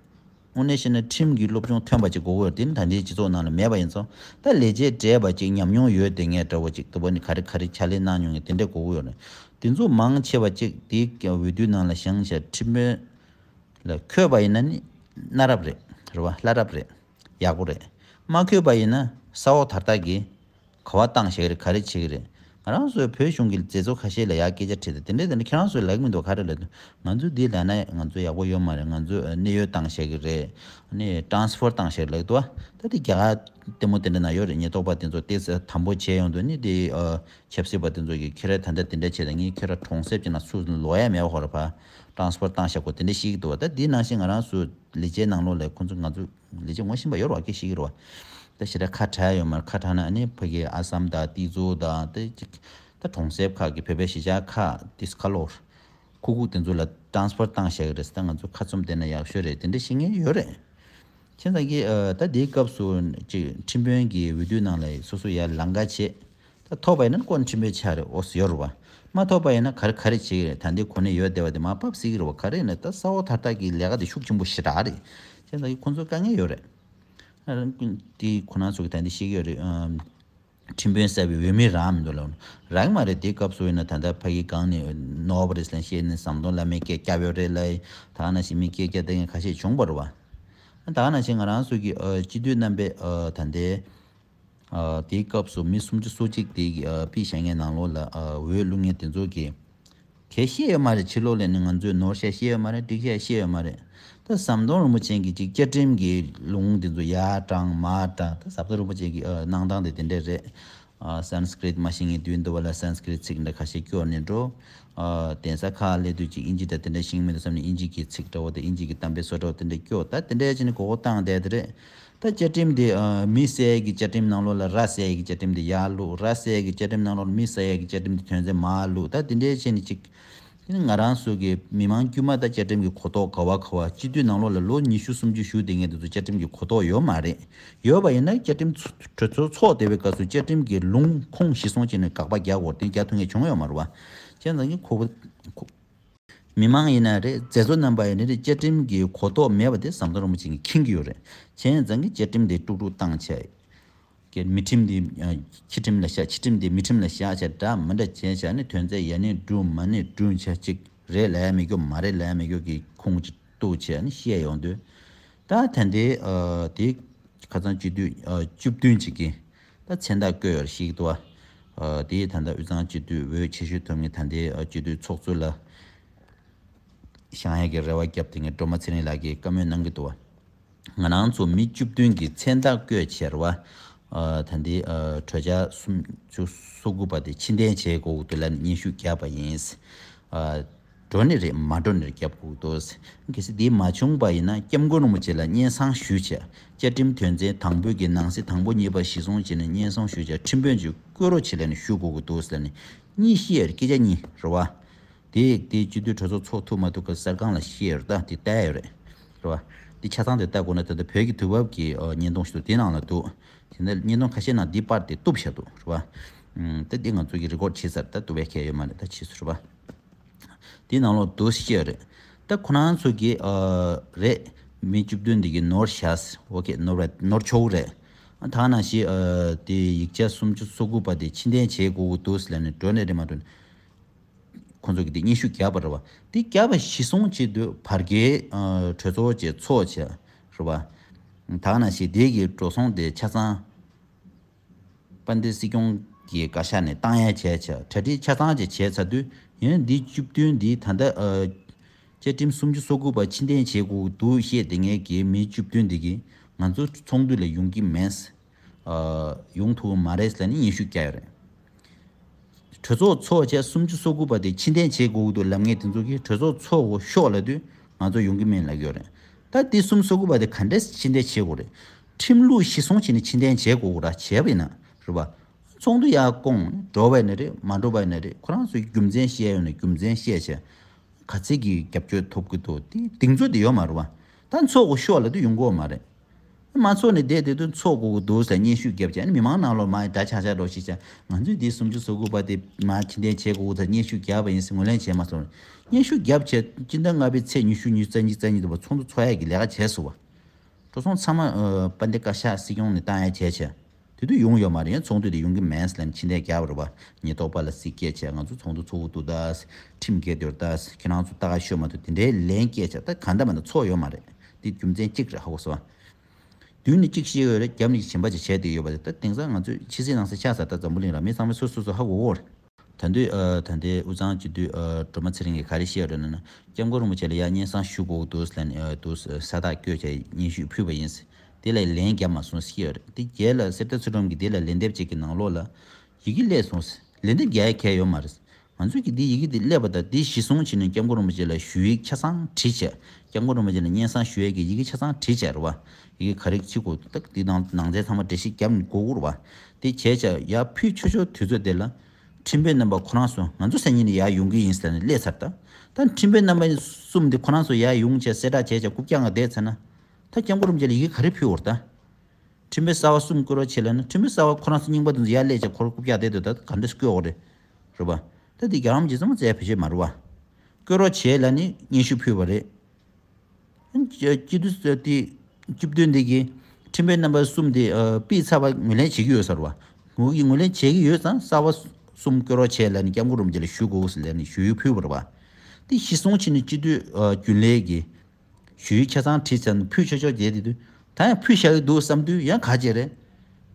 དངོས་གནས་བཤད་ན་ཁྲིམས་ཀྱི་སློབ་སྦྱོང་ཐོན་པ་ཅིག་དགོས་ཀྱི་ཡོད་རེད། དེ་ནི་ད་ལྟའི་སྤྱི་ཚོགས་ནང་ལ་མེད་པ་ཡིན་ཙང་། ད་ལས་བྱེད་བགྲེས་པ་ཅིག་ཉམས་མྱོང་ཡོད་དེ་ངས་འདྲ་བོ་ཅིག་ལྟ་བུ་ནི་ག་རེ་ག་རེ་ཕྱག་ལས་གནང་མྱོང་ངས་དེ་འདྲ་དགོས་ཀྱི་ཡོད་རེད། དེ་ཚོ་མང་ཆེ་བ་ཅིག་དེའི་འོས་བསྡུ་ནང་ལ་བཞེངས་བྱས་ཁྲིམས་དཔོན་ལ་འཁོད་པ་ཡིན་ན་ནི་གནའ་རབས་རེད། རེད་བ། སླ་རབས་རེད། ཡག་པོ་རེད། མ་འཁོད་པ་ཡིན་ན་ས་འོག་དར་ཐག་གིས་ག་བ་བཏང་བཞག་གི་རེད། ག་རེ་བྱེད་ཀྱི་རེད། ང་རང་ཚོའི་བོད་གཞུང་གི་མཛད་གཙོ་ཁ་ཤས་ལ་ཡར་སྐད་ཆ་དྲིས་ཏེ་དེ་འདྲས་དེ་འདྲས་ཁྱེད་རང་ཚོས་ལབ་ཀྱི་མི་འདུག་ག་རེ་ལབ་འདུག་ང་ཚོས་འདི་ལབ་ན་ང་ཚོ་ཡག་པོ་ཡོད་མ་རེད། ང་ཚོས་གནད་ཡོད་བཏང་བཞག་གི་རེད། ནི་ཊ་རན་སི་ཕར་བཏང་བཞག་ལབ་འདུག་ད་དེ་རྒྱ་གར་ལྟད་མོ་དེ་འདྲ་ན་ཡོད་རེད། ཉེན་རྟོག་པ་དེ་ཚོ་ཏོག་ཙམ་དམ་པོ་བྱས་ཡོང་དུས་ནི་དེ་ཨ་ཆབ་སྲིད་པ་དེ་ཚོ་གིས་ཁྱེད་རང་ད་ལྟ་དེ་འདྲ་བྱས་ད་ངས་ཁྱེད་རང་གྲོང་གསེབ་ཀྱི་ནང་ཚུར་ལོག་ཡ་མེད་པ་ཧོ་ར་ཕར་ཊ་རན་སི་ཕར་བཏང་བཞག་གོ་དེ་འདྲ་ཤེས་ཀྱི་འདུག་ད་དེ་ནང་བཞིན་ང་རང་ཚོ་ལས་བྱེད་ནང་ལོགས་ལ་ཁོང་ཚོ་ང་ཚོ་ལས་བྱེད་ངོ་ཤེས་པ་ཡོད་རེད་བ། སྐད་ཤེས་ཀྱི་རེད་བ། ད་ཞེ་དྲག་ཁ་བྲལ་ཡོད་མ་རེད། ཁ་བྲལ་ན་ཨ་ནི་ཕ་གི་ཨ་སམ་དང་ཏི་ཛུ་དང་དེ་ཅིག་ད་གྲོང་གསེབ་ཁག་གི་བོད་པའི་གཞིས་ཆགས་ཁག་དེ་ཁ་ལོར་ཁུག་ཁུག་དེ་ཚོ་ལ་ཊ་རན་སི་ཕར་བཏང་བཞག་གི་རེད་ཟེར། ད་ང་ཚོ་ཁ་བཙུམ་བསྡད་ན་ཡག་ཤོས་རེད། དེ་འདྲ་བཤད་མཁན་ཡོད་རེད། བྱས་ཙང་གི་ཨ་ད་དེའི་སྐབས་སུ་ཅིག་ཁྲིམས་དཔོན་གྱི་འོས་བསྡུ་ནང་ལ་སོ་སོ་ཡར་ལང་ཀ་བྱེད། ད་ཐོབ་པ་ཡིན་ན་ཁོ་ཁྲིམས་དཔོན་ཆགས་རེད། ཨོ་སི་ཡོད་རེད་བ། མ་ཐོབ་པ་ཡིན་ན་ག་རེ་ག་རེ་བྱེད་ཀྱི་རེད། ད་འདི་གོ་གནས་ཡོད་བསྡད་པ་དེ་མར་ཕབ་སྲིད་ཀྱི་རེད་བ། ག་རེ་ཡིན་ན་ད་ས་འོག་དར་ཐག་གི་ལས་ཀ་དེ་ཤུགས་ཆེན་པོ་ཞེ་དྲག་རེད། བྱས་ཙང་གི་ཁོང་ཚོ་དཀའ་ངལ་ཡོད་རེད། ཨ་དེ་ཁོ་རང་ཚོ་གི་ད་འདི་ཤེས་ཀྱི་ཡོད་རེད། ཨམ། ཁྲིམས་དཔོན་གསར་པའི་འོས་མི་རག་མི་འདུག་ལབ། རག་གི་མ་རེད། དེའི་སྐབས་སུ་ཡིན་ན་ད་ལྟ་ཕ་གི་སྒང་ནས་ནོ་བ་རེས་ལན་བཤད་ནས་ཟམ་གདོང་ལ་མི་སྐད་རྒྱབ་ཡོད་རེད་ལབ། ད་ག་ནང་བཞིན་མི་སྐད་རྒྱབ་བསྡད་མཁན་ཁ་ཤས་བྱུང་བ་རེད་བ། ད་ག་ནང་བཞིན་ང་རང་ཚོ་གི་ཨ་སྤྱི་འཐུས་རྣམ་པས་ཨ་ད་ལྟའི་ཨ་དེའི་སྐབས་སུ་མི་སུམ་ཅུ་སོ་གཅིག་དེ་གི་ཨ་ཕྱིར་བཞེངས་མཁན་ནང་ལོགས་ལ་ཨ་འོས་བླུག་མཁན་དེ་ཚོ་གི་གལ་བཤད་ཡོད་མ་རེད། ཕྱི་ལོགས་ལ་ནི་ང་ཚོས་ནོར་བཤད་བཤད་ཡོད་མ་རེད། འགྲིག་བཤད་བཤད་ཡོད་མ་རེད། ད་ཟམ་གདོང་རིན་པོ་ཆེ་གིས་ཅིག་བཅའ་ཁྲིམས་ཀྱི་ལུང་དེ་ཚོ་ཡར་དྲངས་མར་དྲངས། ད་ཟམ་གདོང་རིན་པོ་ཆེ་གི་ཨ་གནང་སྟངས་དེ་དེ་འདྲས་རེད། ཨ་སན་སི་ཀྲིཏ་མ་ཤེས་མཁན་དུས་འདི་བ་ལ་སན་སི་ཀྲིཏ་ཚིག་འདྲ་ཁ་ཤས་སྐྱོར་ནས་འགྲོ། ཨ་གདན་ས་ཁག་སླེབས་དུས་ཅིག་ཨིན་ཇི་འདྲ་དེ་འདྲ་ཤེས་མི་འདུག་བསམ་ནས་ཨིན་ཇི་གི་ཚིག་འདྲ་བོ་དང་ཨིན་ཇི་གི་གཏམ་དཔེ་བཟོ་འདྲ་བོ་དེ་འདྲ་སྐྱོར། ད་དེ་འདྲས་བྱས་ནས་མགོ་སྐོར་བཏང་བསྡད་དེ་རེད། ད་བཅའ་ཁྲིམས་དེ་ཨ་མི་བསད་ཀྱི་བཅའ་ཁྲིམས་ནང་ལོགས་ལ་ར་བསད་ཀྱི་བཅའ་ཁྲིམས་དེ་ཡར་བླུགས། ར་བསད་ཀྱི་བཅའ་ཁྲིམས་ནང་ལོགས་ལ་མི་བསད་ཀྱི་བཅའ་ཁྲིམས་དེ་དོན་ཚན་མར་བླུགས། ད་དེ་འདྲས་བྱས་ནས་ཅིག་དེ་ནི་ང་རང་ཚོ་གི་མི་མང་དཀྱུས་མ་ད་བཅའ་ཁྲིམས་ཀྱི་གོ་རྟོགས་ག་བ་ག་བ། སྤྱི་འཐུས་ནང་ལོགས་ལ་ལོ་ཉི་ཤུ་སུམ་ཅུ་བཞུགས་བསྡད་མཁན་དེ་ཚོ་བཅའ་ཁྲིམས་ཀྱི་གོ་རྟོགས་ཡོད་མ་རེད། ཡོད་པ་ཡིན་ན་བཅའ་ཁྲིམས་ཚོ་གྲོས་ཚོགས་ཚོགས་བསྡད་པའི་སྐབས་སུ་བཅའ་ཁྲིམས་ཀྱི་ལུང་ཁུངས་གཞིར་བཟུང་བྱས་ནས་དགག་པ་རྒྱག་དགོས། དེ་རྒྱག་ཐུབ་མཁན་བྱུང་ཡོད་མ་རེད་བ། བྱས་ཙང་གི་ཁོ་ཁོ་མི་མང་ཡིན་ན་རེད། མཛད་གཙོ་རྣམ་པ་ཡིན་ན་རེད། བཅའ་ཁྲིམས་ཀྱི་གོ་རྟོགས་མེད་པ་དེ་ཟམ་གདོང་རིན་པོ་ཆེ་གིས་མཁྱེན་གྱི་ཡོད་རེད། བྱས་ཙང་གི་བཅའ་ཁྲིམས་དེ་དཀྲུག་དཀྲུག་བཏང་བྱས། ཀྱེ་མི་ཁྲིམས་འདི་ཨ་ཕྱི་ཁྲིམས་ལ་བཞག་ཕྱི་ཁྲིམས་འདི་མི་ཁྲིམས་ལ་བཞག་བྱས་འདྲ་མི་འདྲ་བྱས་བྱས་ནི་དོན་ཚན་ཡ་ནི་སྒྲུང་མ་ནི་སྒྲུང་བྱས་ཅིག་རེད་ལབ་ཡ་མི་སྐྱོ་མ་རེད་ལབ་ཡ་མི་སྐྱོ་གི་ཁུངས་ཅིག་གཏུགས་བྱས་ནི་བཤད་ཡོང་དུས། ད་ད་ལྟའི་ཨ་དེ་ཁ་སང་སྤྱི་འཐུས་ཨ་བཅུ་བདུན་ཅིག་གིས་ད་མཚན་རྟགས་བཀོད་ཡོད་ཞིག་འདུག་བ། ཨ་དེ་ད་ལྟ་དབུས་གཙང་སྤྱི་འཐུས་འོས་ཆེ་ཤོས་ཐོབ་མཁན་ད་ལྟའི་ཨ་སྤྱི་འཐུས་ཚོགས་གཙོ་ལ་བཞེངས་ཡས་ཀྱི་རེ་བ་བརྒྱབ་སྟེ་ངས་སྒྲོལ་མ་ཚེ་རིང་ལགས་ཀྱིས་བཀའ་མོལ་གནང་གི་འདུག་བ། ང་རང་ཚོ་མི་བཅུ་བདུན་གྱིས་མཚན་རྟགས་བཀོད་བྱས་རེད་བ། ཨ་ད་ལྟའི་ཨ་གྲོས་འཆར་སུམ་ཅུ་སོ་དགུ་པ་དེ་ཕྱིར་འཐེན་བྱེད་དགོས་འདུག་ལབ་ནས་སྙན་ཞུ་བརྒྱབ་པ་ཡིན། ཨ་འགྲོ་ནི་རེད་མ་འགྲོ་ནི་རེད་བརྒྱབ་དགོས་འདུག་གལ་སྲིད་དེ་མ་བྱུང་པ་ཡིན་ན་སྐྱབས་མགོན་རིན་པོ་ཆེ་ལ་སྙན་སེང་ཞུས་བྱས་བཅའ་ཁྲིམས་དོན་ཚན་དང་པོའི་གི་ནང་གསེས་དང་པོ་གཉིས་པ་གཞིར་བཟུང་བྱས་ནས་སྙན་སེང་ཞུས་བྱས་ཁྲིམས་དཔོན་ཅིག་བསྐོ་རོགས་བྱེད་ལབ་ནས་ཞུ་དགོས་ཀྱི་འདུག་ཟེར་ནས་གཉིས་བཤད་ཡོད་རེད། སྐད་ཆ་གཉིས་རེད་བ། དེ་དེ་སྤྱི་འཐུས་གྲོས་ཚོགས་ཚོགས་ཐུབ་མ་ཐུབ་ག་གསར་ཁང་ལ་བཤད་ཡོད་རེད། ད་དེ་བལྟས་ཡོད་རེད། རེད་བ། དེ་ཆ་ཚང་དེ་བལྟ་དགོས་ན་ད་ལྟ་བོད་ཀྱི་དུས་བབ་ཀྱི་ཨ་བརྙན་ཐུང་ཞིག་འདུག་དེ་ནང་ལ་འདུག་དེ་ནས་བརྙན་ཐུང་ཁ་ཤས་ནང་འདི་པར་དེ་གཏུབ་བཞག་འདུག་རེད་བ། ཨུམ། ད་འདི་ང་ཚོ་གི་རི་ཀོཌ་བྱས་ཚར། ད་གཏུབ་པའི་ཁྱད་ཡོད་མ་རེད། ད་བྱས་སོང་རེད་བ། དེའི་ནང་ལོགས་འདུག་བཤད་རེད། ད་ཁོ་རང་ཚོ་གི་ཨ་རེད། མི་བཅུ་བདུན་འདི་གི་ནོར་བཞག་ཨོ་ཁེ་ནོར་བ་ནོར་ཆོག་རེད། ཨ་ད་ནང་བཞིན་ཨ་དེ་ཡིག་ཆ་སུམ་ཅུ་སོ་དགུ་པ་དེ་ཕྱིར་འཐེན་བྱེད་དགོས་ཀྱི་འདུག་ཟེར་ནས་འགྲོ་ནས་རེད་མ་འགྲོ་ནས་ཁོ་ཚོ་གི་དེ་སྙན་ཞུ་བརྒྱབ་པ་རེད་བ། དེ་བརྒྱབ་པ་གཞིར་བཟུང་བྱེད་དུས་བར་བརྒལ་ཨ་གྲོས་ཚོགས་བཅས་ཚོགས་བྱས་རེད་བ། ད་ནང་བཞིན་དེ་གི་འགྲོ་སོང་དེ་ཆ་ཚང་དཔལ་ལྡན་སྲིད་སྐྱོང་གི་བཀའ་ཤག་ནས་བཏང་ཡ་བྱས་བྱས་གྲ་སྒྲིག་ཆ་ཚང་བྱས་བྱས་ཚར་དུས་ཡིན་ན་འདི་བཅུ་བདུན་འདི་ད་ལྟ་ཨ་བཅའ་ཁྲིམས་སུམ་ཅུ་སོ་དགུ་པ་ཕྱིར་འཐེན་བྱེད་དགོས་འདུག་བཤད་དེ་ངས་ཀྱི་མི་བཅུ་བདུན་འདི་གིས་ང་ཚོ་ཚོགས་འདུ་ལ་ཡོང་གི་མེད། ཨ་ཡོང་ཐུབ་མ་རེད་ཟེར་ནས་སྙན་ཞུ་བསྐྱལ་ཡོད་རེད། གྲོས་ཚོགས་ཚོགས་བྱས་སུམ་ཅུ་སོ་དགུ་པ་དེ་ཕྱིར་འཐེན་བྱེད་དགོས་འདུག་ལབ་མཁན་དེ་ཚོ་གིས་གྲོས་ཚོགས་ཚོགས་དགོས་ཤོག་ལབ་དུས་ང་ཚོ་ཡོང་གི་མིན་ལབ་ཀྱི་ཡོད་རེད། ད་དེ་སུམ་ཅུ་སོ་དགུ་པ་དེ་ག་འདྲས་ཕྱིར་འཐེན་བྱེད་དགོས་རེད། ཁྲིམས་ལུགས་གཞིར་བཟུང་བྱས་ནས་ཕྱིར་འཐེན་བྱེད་དགོས་ར་བྱས་པ་ཡིན་ན་རེད་པ། ཚོགས་འདུ་ཡར་བསྐོང་འགྲོ་བ་ཡིན་ན་རེད་མ་འགྲོ་བ་ཡིན་ན་རེད་ཁོ་རང་ཚོའི་རྒྱུ་མཚན་བཤད་ཡོད་ན་རྒྱུ་མཚན་བཤད་བྱས་ག་ཚད་ཀྱི་རྒྱབ་སྐྱོར་ཐོབ་ཀྱི་འདུག་དེ་གདེང་ཚོད་དེ་ཡོད་མ་རེད་པ། ད་ཚོགས་དགོས་ཤོག་ལབ་དུས་ཡོང་གི་ཡོད་མ་རེད། མ་ཚོགས་ནས་བསྡད་དེ་དུས་ཚོགས་དགོས་ཀྱི་འདུག་ཟེར་སྙན་ཞུ་བརྒྱབ་བྱས་ནས་མི་མང་ནང་ལོགས་མར་འདྲ་ཆགས་ཆགས་འགྲོ་ཞིག་བྱས་ང་ཚོས་འདི་སུམ་ཅུ་སོ་དགུ་པ་དེ་མར་ཕྱིར་འཐེན་བྱེད་དགོས་ཀྱི་འདུག་ཟེར་སྙན་ཞུ་བརྒྱབ་པ་ཡིན་ཟེར་ངོས་ལེན་བྱས་མ་སོང་། སྙན་ཞུ་བརྒྱབ་བྱས་སྤྱི་ཟླ་ལྔ་པའི་ཚེས་ཉི་ཤུ་ཉི་ཤུ་རྩ་གཉིས་རྩ་གཉིས་དུ་བ་ཚོགས་འདུ་ཚོགས་ཡས་ཀྱི་ལས་ཀ་བྱས་སོང་བ། འགྲོ་སོང་ཚང་མ་ཨ་དཔལ་ལྡན་བཀའ་ཤག་སྲིད་སྐྱོང་ནས་བཏང་ཡ་བྱས་བྱས། དེ་དུས་ཡོང་ཡོད་མ་རེད། ཡང་ཚོགས་འདུ་དེ་ཡོང་གི་མེད་ཟེར་ནས་ཕྱིར་འཐེན་རྒྱག་པ་རེད་པ། ཉེན་རྟོག་པ་ལ་རྩིས་སྐྱེལ་བྱས་ང་ཚོ་ཚོགས་འདུ་ཚོགས་ཀྱི་འདུག་ད། ཁྲིམས་འགལ་འདུག་ད། ཁྱེད་རང་ཚོ་ལྟ་ག་ཤོད་མ་ཐུབ་དེ་འདྲའི་ལན་སྐྱེལ་བྱས་ད་གང་ལྟར་མ་ད་ཚོགས་ཡོད་མ་རེད། དེ་རྒྱུ་མཚན་གཅིག་རེད་ཧ་གོ་སོང་། མདུན་ནས་གཅིག་བཤད་ཡོད་རེད། རྒྱབ་ནས་གཞན་པ་ཅིག་བྱས་བསྡད་ཡོད་པ་རེད། ད་དེང་སང་ང་ཚོས་ཕྱི་སྲིད་ནང་སྲིད་ཆགས་ས་ད་འཛམ་བུ་གླིང་ལ་མི་ཚང་མས་སོ་སོ་སོ་ཧ་གོ་གོ་རེད། ད་དུས་ཨ་ད་ལྟའི་དབུས་གཙང་སྤྱི་འཐུས་ཨ་སྒྲོལ་མ་ཚེ་རིང་གིས་ག་རེ་བཤད་ཡོད་རེད་ན་ན། སྐྱབས་མགོན་རིན་པོ་ཆེ་ལ་ཡ་སྙན་སེང་ཞུ་དགོས་འདུག་ཟེར་ནས་ཨ་འདུག་ས་རྟགས་བཀོད་བྱས་སྙན་ཞུ་ཕུལ་བ་ཡིན། དེ་ལ་ལན་བརྒྱབ་མ་སོང་ཟེར་གྱི་ཡོད་རེད། དེ་རྗེས་ལ་གསེར་རྟ་ཚུལ་ཁྲིམས་ཀྱིས་དེ་ལ་ལན་འདེབས་ཅིག་གི་ནང་ལོགས་ལ་ཡི་གེ་སླེབས་སོང་ཟེར། ལན་འདེབས་རྒྱག་ཡ་གལ་ཡོད་མ་རེད། ང་ཚོས་ཀྱི་འདི་ཡི་གེ་འདི་སླེབས་པ་དང་འདི་གཞི་བཟུང་བྱས་ནས་སྐྱབས་མགོན་རིན་པོ་ཆེ་ལ་ཞུ་ཡིག་ཆ་ཚང་བྲིས་བྱས། སྐྱབས་མགོན་རིན་པོ་ཆེ་ལ་སྙན་སེང་ཞུ་ཡས་ཀྱི་ཡི་གེ་ཆ་ཚང་བྲིས་བྱས་རེད་བ། ཡི་གེ་ག་རེ་བྲིས་དགོས་འདུག་འདི་ནང་ནང་ཚན་ཚང་མ་འགྲེལ་བཤད་བརྒྱབ་ནས་དགོས་ཀྱི་རེད་བ། དེ་བྱས་བྱས་ཡར་ཕུལ་ཆོག་ཆོག་དུས་ཚོད་དེ་ལ། ཁྲིམས་དཔོན་རྣམ་པ་ཁོ་རང་ཚོ་ང་ཚོ་སང་ཉིན་ནས་ཡར་ཡོང་གི་ཡིན་ཟེར་ནས་སླེབས་ཚར་ད། ད་ཁྲིམས་དཔོན་རྣམ་པ་གསུམ་འདི་ཁོ་རང་ཚོ་ཡར་ཡོང་བྱས་གསལ་བསྒྲགས་བྱས་བྱས་རྐུབ་བཀྱག་ང་བསྡད་ཚར་ན། ད་སྐྱབས་མགོན་རིན་པོ་ཆེ་ལ་ཡི་གེ་ག་རེ་ཕུལ་བར་ད། ཁྲིམས་དཔོན་གསར་པ་གསུམ་བསྐོ་རོགས་བྱེད་ལབ་ན་ཁྲིམས་དཔོན་གསར་པ་ཁོ་རང་ཚོ་རྙིང་པ་དེ་ཚོ་ཡར་སླེབས་བྱས་ཁོ་རང་རྐུབ་བཀྱག་བསྡད་འདུག་ད་ག་འདྲས་བསྐོ་འོ་རེད། རེད་པ། ད་འདི་རྒྱལ་བ་རིན་པོ་ཆེ་ཚང་མ་བཙལ་བེད་སྤྱོད་མ་རེད་བ། བསྐོ་རོགས་བྱེད་ལབ་ནས་སྙན་ཞུ་ཕུལ་བ་རེད། སྤྱི་འཐུས་ཚོ་དེ་བཅུ་བདུན་དེ་གི་ཁྲིམས་དཔོན་རྣམ་པ་གསུམ་དེ་ཨ་ཕུད་ཚར་བ་ངོས་ལེན་བྱེད་ཀྱི་ཡོད་ས་རེད་བ། ངོས་ཀྱིས་ངོས་ལེན་བྱེད་ཀྱི་ཡོད་ཙང་གསར་པ་གསུམ་བསྐོ་རོགས་བྱེད་ལབ་ནས་སྐྱབས་མགོན་རིན་པོ་ཆེ་ལ་ཞུ་དགོས་ཟེར་ལབ་ནས་ཞུ་ཡིག་ཕུལ་བ་རེད་བ། དེ་གཞི་བཟུང་བྱས་ནས་སྤྱི་འཐུས་ཨ་རྒྱུན་ལས་ཀྱི་ཞུ་ཡིག་ཆ་ཚང་བྲིས་ཚར་ནས་ཕུལ་ཆོག་ཆོག་བྱས་དེ་དུས་ད་ཡང་ཕུལ་བཞག་གི་འདུག་བསམ་དུས་ཡང་ག་བྱེད་རེད།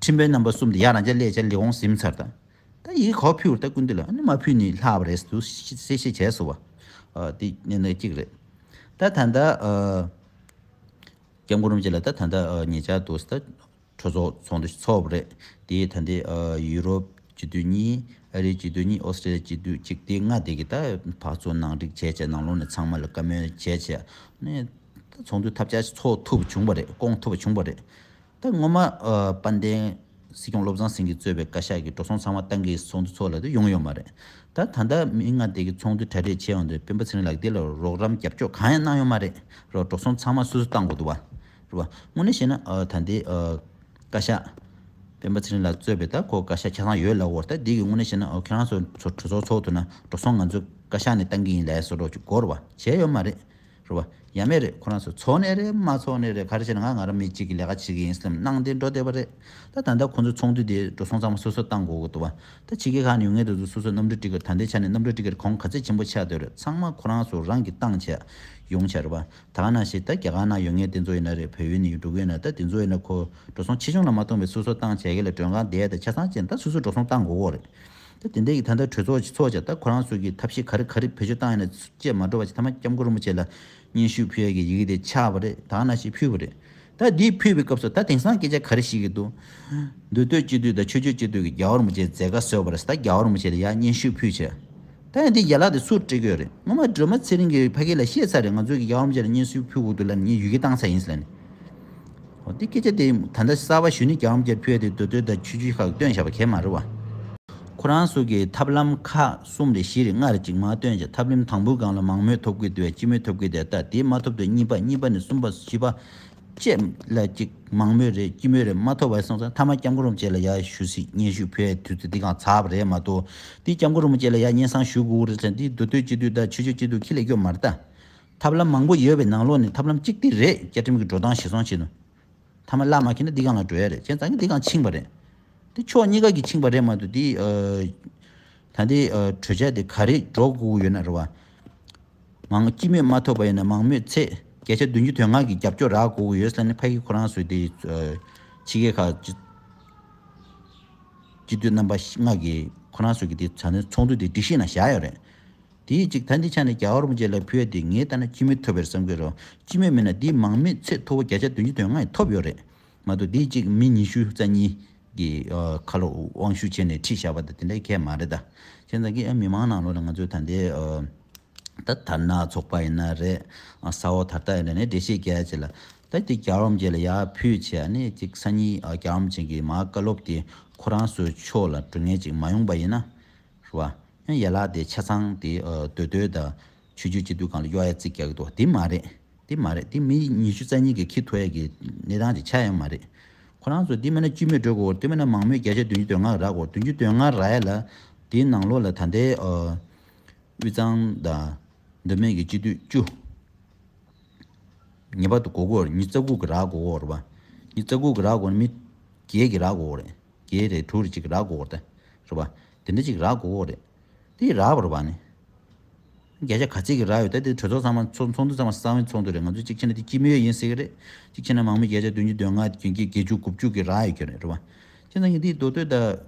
ཁྲིམས་དཔོན་རྣམ་པ་གསུམ་དེ་ཡར་རང་ཅག་སླེབས་བྱས་ལས་ཁུངས་ཟིན་ཚར་ད། ད་ཡིག་ག་པར་ཕུལ་བ་རེད། ད་སྐུ་མདུན་ལ་ཨ་ནི་མ་ཕུལ་ནི་ལྷག་པ་རེད་འདུག་གསལ་བཤད་བྱས་སོང་བ། ཨ་དེ་གནད་འགག་གཅིག་རེད། ད་ད་ལྟ་ཨ་སྐྱབས་མགོན་རིན་པོ་ཆེ་ལ་ད་ད་ལྟ་ཨ་ཉེ་ཆར་དུ་ད་གྲོས་ཚོགས་ཚོགས་འདུ་ཚོགས་པ་རེད། དེ་ད་ལྟའི་ཨ་ཡུ་རོབ་སྤྱི་འཐུས་གཉིས། ཨ་རིའི་སྤྱི་འཐུས་གཉིས། ཨོ་སི་ཀྲི་ལི་ཡའི་སྤྱི་འཐུས་གཅིག་དེ་ལྔ་དེ་གི་ད་ཕར་ཚུར་ནང་འགྲིག་བྱས་བྱས་ནང་ལོགས་ནས་ཚང་མ་ལ་བཀའ་མོལ་བྱས་བྱས་ནས་ད་ཚོགས་འདུ་ཐབས་ཆག་ཚོགས་ཐུབ་པ་བྱུང་བ་རེད། བསྐོང་ཐུབ་པ་བྱུང་བ་རེད། ད་སྔོན་མ་ཨ་དཔལ་ལྡན་སྲིད་སྐྱོང་བློ་བཟང་སེང་གེ་གཙོས་པའི་བཀའ་ཤག་གིས་འགྲོ་སོང་ཚང་མ་བཏང་གི་ཚོགས་འདུ་ཚོགས་ལ་དུ་ཡོང་ཡོད་མ་རེད། ད་ད་ལྟ་མི་ལྔ་དེ་གི་ཚོགས་འདུ་གྲ་སྒྲིག་བྱས་ཡོང་དུས་སྤེན་པ་ཚེ་རིང་ལགས་འདི་ལ་རོགས་རམ་རྒྱབ་སྐྱོར་གང་ཡང་གནང་ཡོད་མ་རེད། རོགས་འགྲོ་སོང་ཚང་མ་སོ་སོས་བཏང་དགོས་འདུག་བ། རེད་བ། དངོས་གནས་བཤད་ན་ཨ་ད་ལྟའི་ཨ་བཀའ་ཤག་སྤེན་པ་ཚེ་རིང་ལགས་གཙོས་པའི་ད་ཁོ་བཀའ་ཤག་ཆ་ཚང་ཡོད་ལབ་ཡོད་རེད། ད་འདི་གི་དངོས་གནས་བཤད་ན་ཨ་ཁྱེད་རང་ཚོ་ཚོ་གྲོས་ཚོགས་ཚོགས་ཐུབ་ན་འགྲོ་སོང་ང་ཚོ་བཀའ་ཤག་ནས་བཏང་གི་ཡིན་ལབ་བཟོ་འདྲ་ཅིག་དགོས་རེད་བ། བྱས་ཡོད་མ་རེད། རེད་བ། ཡ་མེད་རེད། ཁོ་རང་ཚོ་ཚོགས་ནས་རེད་མ་ཚོགས་ནས་རེད། ག་རེ་བྱས་ན་ང་ང་རང་མི་གཅིག་གི་ལས་ཀ་བྱེད་ཀྱི་ཡིན་བསམ་གནང་སྟེ་འགྲོ་བསྡད་པ་རེད། ད་ད་ལྟ་ཁོ་ཚོ་ཚོགས་འདུ་དེ་འགྲོ་སོང་ཚང་མ་སོ་སོ་བཏང་དགོས་ཀྱི་འདུག་བ། ད་ཕྱི་རྒྱལ་ཁག་ནས་ཡོང་མཁན་དེ་ཚོ་སོ་སོ་གནམ་གྲུ་ཊི་ཀེ་ཊི། ད་ལྟའི་ཆ་ནས་གནམ་གྲུ་ཊི་ཀེ་ཊི་གོང་ག་ཚད་ཆེན་པོ་ཆགས་བསྡད་རེད། ཚང་མ་ཁོ་རང་ཚོ་རང་གིས་བཏང་བྱས་ཡོང་བྱས་རེད་བ། ད་ག་ནང་བཞིན་ད་རྒྱ་གར་ནང་ཡོད་མཁན་དེ་ཚོ་ཡིན་ན་རེད། བལ་ཡུལ་ནས་འགྲོ་གི་ཡོད་ན། ད་དེ་ཚོ་ཡིན་ན་ཁོ་འགྲོ་སོང་ཆེ་ཆུང་ལ་མ་ལྟོས་པའི་སོ་སོ་བཏང་བྱས་གི་ལ་མགྲོན་ཁང་བསྡད་ཡ་ད་ཆ་ཚང་ཅན་ད་སོ་སོ་འགྲོ་སོང་བཏང་དགོས་ཀྱི་རེད། ད་དེ་འདྲའི་གི་ད་ལྟ་གྲོས་ཚོགས་ཅིག་ཚོགས་བྱས། ད་ཁོ་རང་ཚོ་གི་ཐབས་ཤེས་ག་རེ་ག་རེ་བེད་སྤྱོད་བཏང་ཡོད་ན་བཅས་མ་འགྲོ་བ་ཅིག་ཐ་མ་སྐྱབས་མགོན་རིན་པོ་ཆེ་ལ་སྙན་ཞུ་ཕུལ་ཡ་གི་ཡི་གེ་དེ་ཆགས་པ་རེད། ད་ག་ནང་བཞིན་ཕུལ་བ་རེད། ད་འདི་ཕུལ་བའི་སྐབས་སུ་ད་དེང་སང་སྐད་ཆ་ག་རེ་བཤད་ཀྱི་འདུག་མདོ་སྟོད་སྤྱི་འཐུས་དང་ཆོས་བརྒྱུད་སྤྱི་འཐུས་ཀྱིས་རྒྱལ་བ་རིན་པོ་ཆེའི་མཛད་དཀའ་བཟོས་པ་རེད། ད་རྒྱལ་བ་རིན་པོ་ཆེ་ལ་ཡ་སྙན་ཞུ་ཕུལ་བྱས། ད་ཡང་འདི་ཡན་ལག་དེ་སུར་སྤྲད་ཀྱི་ཡོད་རེད། སྔོན་མ་སྒྲོལ་མ་ཚེ་རིང་གིས་ཕ་གི་ལ་བཤད་ཚར་རེད། ང་ཚོས་ཀྱི་རྒྱལ་བ་རིན་པོ་ཆེ་ལ་སྙན་ཞུ་ཕུལ་དགོས་འདུག་ལབ་ནས་ངས་ཡི་གེ་བཏང་ཚར་ཡིན་ཟེར་ལབ་ནས། འོ་དེ་སྐད་ཆ་དེ་ད་ལྟ་གསར་པ་ཞུ་ནས་རྒྱལ་བ་རིན་པོ་ཆེར་ཕུལ་ཡ་དེ་མདོ་སྟོད་དང་ཆོས་བརྒྱུད་ཁག་གིས་བཏོན་བཞག་པ་གས་མ་རེད་བ། ཁོ་རང་ཚོ་གིས་ཐབས་ལམ་ཁག་གསུམ་རེ་བཞི་རེ་ལྔ་རེ་ཅིག་མར་བཏོན་བྱས། ཐབས་ལམ་དང་པོའི་སྒང་ལ་མང་མོས་ཐོབ་དགོས་འདུག་བས། སྤྱི་མོས་ཐོབ་དགོས་འདུག་ད་དེ་མ་ཐོབ་དུས་གཉིས་པ། གཉིས་པ་ནས་གསུམ་པ། བཞི་པ། བཅས་ལ་ཅིག་མང་མོས་རེད། སྤྱི་མོས་རེད་མ་ཐོབ་པ་སོང་ཙང་། ཐ་མ་སྐྱབས་མགོན་རིན་པོ་ཆེ་ལ་ཡར་ཞུ་སྲིད་སྙན་ཞུ་ཕུལ་ཡའི་དུས་ཚོད་འདི་གང་ཚར་བ་རེད་མ་གཏོགས། འདི་སྐྱབས་མགོན་རིན་པོ་ཆེ་ལ་ཡར་སྙན་སེང་ཞུ་དགོས་རེད་ཟེར། འདི་མདོ་སྟོད་སྤྱི་འཐུས་དང་ཆོས་བརྒྱུད་སྤྱི་འཐུས་ཁྱི་ལས་སྐྱོ་མ་རེད་ད། ཐབས་ལམ་མང་པོ་ཡོད་པའི་ནང་ལོགས་ནས་ཐབས་ལམ་གཅིག་འདི་རེད། བཅའ་ཁྲིམས་ཀྱི་འགྲོ་སྟངས་གཞིར་བཟུང་བྱས་ནས། ཐ་མ་བརླག་མ་ཁེལ་ན་འདི་གང་ལ་འགྲོ་ཡ་རེད། བྱས་ཙང་གི་འདི་གང་ཕྱིན་པ་རེད། འདི་ཕྱོགས་གཉིས་ཀ་གི་ཕྱིན་པ་རེད་མ་གཏོགས། འདི་ཨ་ད་འདི་ཨ་གྲོས་འཆར་འདི་ག་རེ་འགྲོ་དགོས་ཡོད་ན་རེད་བ། མང་སྤྱི་མོས་མ་ཐོབ་པ་ཡིན་ན་མང་མོས་ཚད་བརྒྱ་ཆ་བདུན་ཅུ་དོན་ལྔ་གི་རྒྱབ་སྐྱོར་རག་དགོས་ཀྱི་ཡོད་ཟེར་ནས། ཕ་གི་ཁོ་རང་ཚོའི་དེ་ཨ་ཕྱི་རྒྱལ་ཁག་སྤྱི་སྤྱི་འཐུས་རྣམ་པ་ལྔ་གིས་ཁོ་རང་ཚོ་གི་དེ་ད་ནི་ཚོགས་འདུ་དེ་སྒྲིག་གཞི་ནང་བཞག་ཡོད་རེད། དེའི་གཅིག་ད་འདི་ཆ་ནས་རྒྱལ་བ་རིན་པོ་ཆེ་ལ་ཕུལ་ཡ་དེ་ངས་ལྟ་ན་སྤྱི་མོས་ཐོབ་པ་རེད་བསམ་གྱི་རེད། སྤྱི་མོས་མིན་ན་དེའི་མང་མོས་ཚད་མཐོ་པོ་བརྒྱ་ཆ་བདུན་ཅུ་དོན་ལྔ་ཡིས་ཐོབ་ཡོད་རེད་མ་གཏོགས། དེའི་གཅིག་མི་ཉི་ཤུ་རྩ་གཉིས་ཀྱི་ཨ་ཁ་ལོ་དབང་ཤུགས་བྱས་ནས་ཁྲིད་བཞག་པ་དང་དེ་འདྲའི་གང་ཡང་མ་རེད་ད། བྱས་ཙང་གི་ཨ་མི་མང་ནང་ལོགས་ལ་ང་ཚོས་ད་ལྟའི་ཨ་ད་དར་ནག་ཚོགས་པ་ཡིན་ན་རེད། ཨ་ས་འོག་དར་རྟགས་ཡིན་ན་ནི་འགྲེལ་བཤད་རྒྱག་ཡ་ཅིག་ལ། ད་དེ་རྒྱལ་བ་རིན་པོ་ཆེ་ལ་ཡར་ཕུལ་བྱས་ནས་ཅིག་སང་ཉིན་ཨ་རྒྱལ་བ་རིན་པོ་ཆེ་གི་མར་བཀའ་སློབ་དེ་ཁོ་རང་ཚོའི་ཕྱོགས་ལ་འགྲོ་མཁན་ཅིག་མ་ཡོང་པ་ཡིན་ན། རེད་བ། ཡང་ཡན་ལག་དེ་ཆ་ཚང་དེ་ཨ་མདོ་སྟོད་དང་ཆོས་བརྒྱུད་སྤྱི་འཐུས་སྒང་ལ་གཡོ་ཡ་རྩིས་རྒྱག་གི་འདུག་བ། དེ་མ་རེད། དེ་མ་རེད། དེ་མི་ཉི་ཤུ་རྩ་གཉིས་ཀྱིས་འཁྱེར་ཐུབ་ཡ་གི་གནས་སྟངས་ཅིག་ཆགས་ཡོད་མ་རེད། ཁོ་རང་ཚོ་དེ་མིན་ན་སྤྱི་མོས་འགྲོ་དགོས། དེ་མིན་ན་མང་མོས་བརྒྱ་ཆ་བདུན་ཅུ་དོན་ལྔ་རག་དགོས། བདུན་ཅུ་དོན་ལྔ་རག་ཡ་ལ་དེའི་ནང་ལོགས་ལ་ད་ལྟའི་ཨ་དབུས་གཙང་དང་མདོ་སྨད་ཀྱི་སྤྱི་འཐུས་བཅུ། ངེས་པར་དུ་དགོས་ཀྱི་ཡོད་རེད། མི་རྩ་དགུ་གིས་རག་དགོས་ཀྱི་ཡོད་རེད་པ། མི་རྩ་དགུ་གིས་རག་དགོས་ན་མི་བརྒྱད་ཀྱིས་རག་དགོས་ཀྱི་རེད། བརྒྱད་རེད་དྲུག་རེད་ཅིག་གིས་རག་དགོས་ཀྱི་ཡོད་རེད་ད། རེད་པ། དེ་འདྲ་ཅིག་རག་དགོས་ཀྱི་ཡོད་རེད། དེ་རག་པ་རེད་པ་ནི། བརྒྱ་ཆ་ག་ཚད་ཀྱིས་རག་ཡོད། ད་དེ་གྲོས་ཚོགས་ཚང་མ་ཚོགས་ཚོགས་འདུ་ཚང་མ་གསང་བའི་ཚོགས་འདུ་རེད། ང་ཚོ་གཅིག་བྱས་ན་དེ་སྤྱི་མོས་ཡིན་ཟེར་གྱི་རེད། གཅིག་བྱས་ན་མང་མོས་བརྒྱ་ཆ་བདུན་ཅུ་དོན་ལྔ་བདུན་བརྒྱད་བརྒྱད་ཅུ་དགུ་བཅུ་གིས་རག་ཡོད་ཀྱི་རེད། རེད་པ། བྱས་ཙང་གི་དེ་མདོ་སྟོད་དང་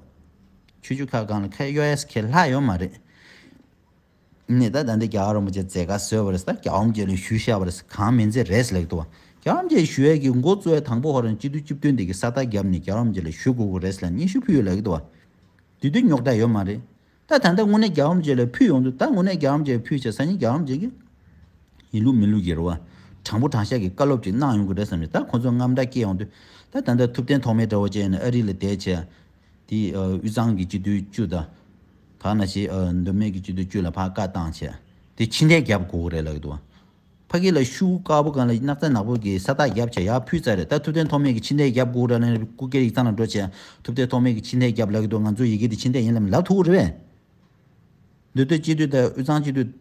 ཆོས་བརྒྱུད་ཁག་སྒང་ལ་ཁ་གཡོ་ཡ་ཁས་ལྷག་ཡོད་མ་རེད། ནས་ད་ད་འདི་རྒྱལ་བ་རིན་པོ་ཆེ་མཛད་དཀའ་བཟོས་པ་རེད། ད་རྒྱལ་བ་རིན་པོ་ཆེ་ལ་ཞུས་བཞག་པ་རེད། གང་མིན་ཚད་རེད་ལབ་ཀྱི་འདུག་བ། རྒྱལ་བ་རིན་པོ་ཆེ་ཞུ་ཡས་ཀྱི་འགོ་བཙུགས་ཡས་དང་པོ་ཧོ་རང་སྤྱི་འཐུས་བཅུ་བདུན་དེ་གི་ས་རྟགས་བརྒྱབ་ནས་རྒྱལ་བ་རིན་པོ་ཆེ་ལ་ཞུ་དགོས་ཀྱི་རེད་ལབ་སྙན་ཞུ་ཕུལ་ཡོད་ལབ་ཀྱི་འདུག་བ། དེ་དུས་རྙོག་དྲ་ཡོད་མ་རེད། ད་ད་ལྟ་དངོས་གནས་རྒྱལ་བ་རིན་པོ་ཆེ་ལ་ཕུལ་ཡོང་དུས། ད་དངོས་གནས་རྒྱལ་བ་རིན་པོ་ཆེ་ལ་ཕུལ་བྱས་སང་ཉིན་རྒྱལ་བ་རིན་པོ་ཆེ་གིས་ཡིན་ལུགས་མིན་ལུགས་ཀྱི་རེད་བ། དྲང་པོ་དྲང་བཞག་གི་བཀའ་སློབ་ཅིག་གནང་ཡོང་གི་རེད་བསམ་ནས། ད་ཁོང་ཚོ་དངངས་སྐྲག་སྐྱེ་ཡོང་དུས། ད་ད་ལྟ་ཐུབ་བསྟན་ཐོགས་མེད་འདྲ་བོ་བྱས་ནས་ཨ་རི་ལ་བསྡད་བྱས། དེ་ཨ་དབུས་གཙང་གི་སྤྱི་འཐུས་བཅུ་དང་། ད་ནང་བཞིན་ཨ་མདོ་སྨད་ཀྱི་སྤྱི་འཐུས་བཅུ་ལ་ཕར་བཀའ་བཏང་བྱས། དེ་ཕྱིར་འཐེན་རྒྱབ་དགོས་ཀྱི་རེད་ལབ་ཀྱི་འདུག་བ། ཕ་གི་ལ་ཤུགས་དཀར་པོ་སྒང་ལ་སྣག་ཚ་ནག་པོ་གི་ས་རྟགས་བརྒྱབ་བྱས་ཡར་ཕུལ་ཚར་རེད། ད་ཐུབ་བསྟན་ཐོགས་མེད་ཀྱིས་ཕྱིར་འཐེན་རྒྱབ་དགོས་རེད་ལབ་ནས། སྐུ་སྒེར་ཡིག་ཚང་ལ་འགྲོ་བྱས། ཐུབ་བསྟན་ཐོགས་མེད་ཀྱིས་ཕྱིར་འཐེན་རྒྱབ་ལབ་ཀྱི་འདུག་ང་ཚོ་ཡི་གེ་དེ་ཕྱིར་འཐེན་ཡིན་ལབ་ལབ་ཐུབ་ཀྱི་རེད་པས། མདོ་སྟོད་སྤྱི་འཐུས་དང་དབུས་གཙང་སྤྱི་འཐུས།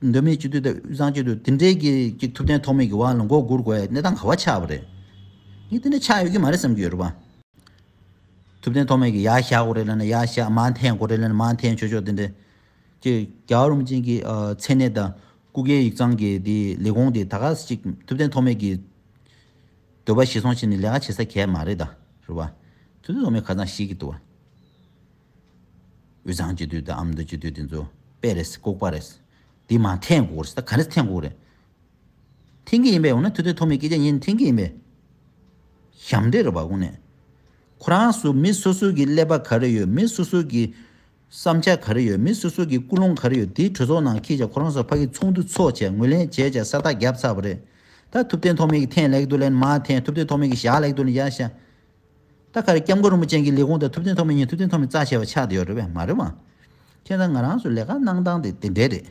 མདོ་སྨད་སྤྱི་འཐུས་དང་དབུས་གཙང་སྤྱི་འཐུས་དེ་འདྲའི་གི་ཅིག་ཐུབ་བསྟན་ཐོགས་མེད་ཀྱི་དབང་ལ་མགོ་སྒུར་དགོས་ཡ་གནས་སྟངས་ག་པར་ཆགས་པ་རེད། ངས་དེ་འདྲ་ཆགས་ཡོད་ཀྱི་མ་རེད་བསམ་གྱི་ཡོད་རེད་པ། ཐུབ་བསྟན་ཐོགས་མེད་ཀྱིས་ཡར་བཞག་དགོས་རེད་ལབ་ན་ཡར་བཞག། མར་འཐེན་དགོས་རེད་ལབ་ན་མར་འཐེན་ཆོག་ཆོག་དེ་འདྲ། ཅིག་རྒྱལ་བ་རིན་པོ་ཆེ་གི་ཨ་མཚན་གནས་དང་སྐུ་སྒེར་ཡིག་ཚང་གི་དེ་ལས་ཁུངས་དེ་ད་ག་ཅིག་ཐུབ་བསྟན་ཐོགས་མེད་ཀྱི་འདོད་པ་གཞིར་བཟུང་བྱས་ནས་ལས་ཀ་བྱེད་ས་གང་ཡང་མ་རེད་ད། རེད་པ། ཐུབ་བསྟན་ཐོགས་མེད་ཁ་སང་བཤད་ཀྱི་འདུག་བ། དབུས་གཙང་སྤྱི་འཐུས་དང་ཨ་མདོ་སྤྱི་འཐུས་དེ་ཚོ་དཔེ་རེད། ལྐུགས་པ་རེད། དེ་མར་འཐེན་དགོས་རེད། ད་ག་རེ་འཐེན་དགོས་རེད། འཐེན་གྱི་ཡིན་པས། འོ་ན་ཐུབ་བསྟན་ཐོགས་མེད་སྐད་ཆ་ཉན་འཐེན་གྱི་ཡིན་པས། ཞབས་འདྲེན་རེད་པ་དངོས་གནས། ཁོ་རང་ཚོ་མི་སོ་སོ་གི་ཀླད་པ་ག་རེ་ཡོད། མི་སོ་སོ་གི་བསམ་འཆར་ག་རེ་ཡོད། མི་སོ་སོ་གི་ཀུན་སློང་ག་རེ་ཡོད། དེ་གྲོས་ཚོགས་ནང་འཁྱེར་བྱས། ཁོ་རང་ཚོ་ཕ་གི་ཚོགས་འདུ་ཚོགས་བྱས། ངོས་ལེན་བྱས་བྱས། ས་རྟགས་བརྒྱབ་ཚར་བ་རེད། ད་ཐུབ་བསྟན་ཐོགས་མེད་ཀྱིས་འཐེན་ལབ་ཀྱི་འདུག་ལབ་ནས་མར་འཐེན། ཐུབ་བསྟན་ཐོགས་མེད་ཀྱིས་བཞག་ལབ་ཀྱི་འདུག་ལབ་ནས་ཡར་བཞག། ད་ག་རེ་སྐྱབས་མགོན་རིན་པོ་ཆེ་གི་ལས་ཁུངས་དང་ཐུབ་བསྟན་ཐོགས་མེད་གཉིས། ཐུབ་བསྟན་ཐོགས་མེད་རྩ་ཆེ་བ་ཆགས་བསྡད་ཡོད་རེད་པས། མ་རེད་པ། བྱས་ཙང་ང་རང་ཚོ་ལས་ཀ་གནང་སྟངས་དེ་དེ་འདྲས་རེད།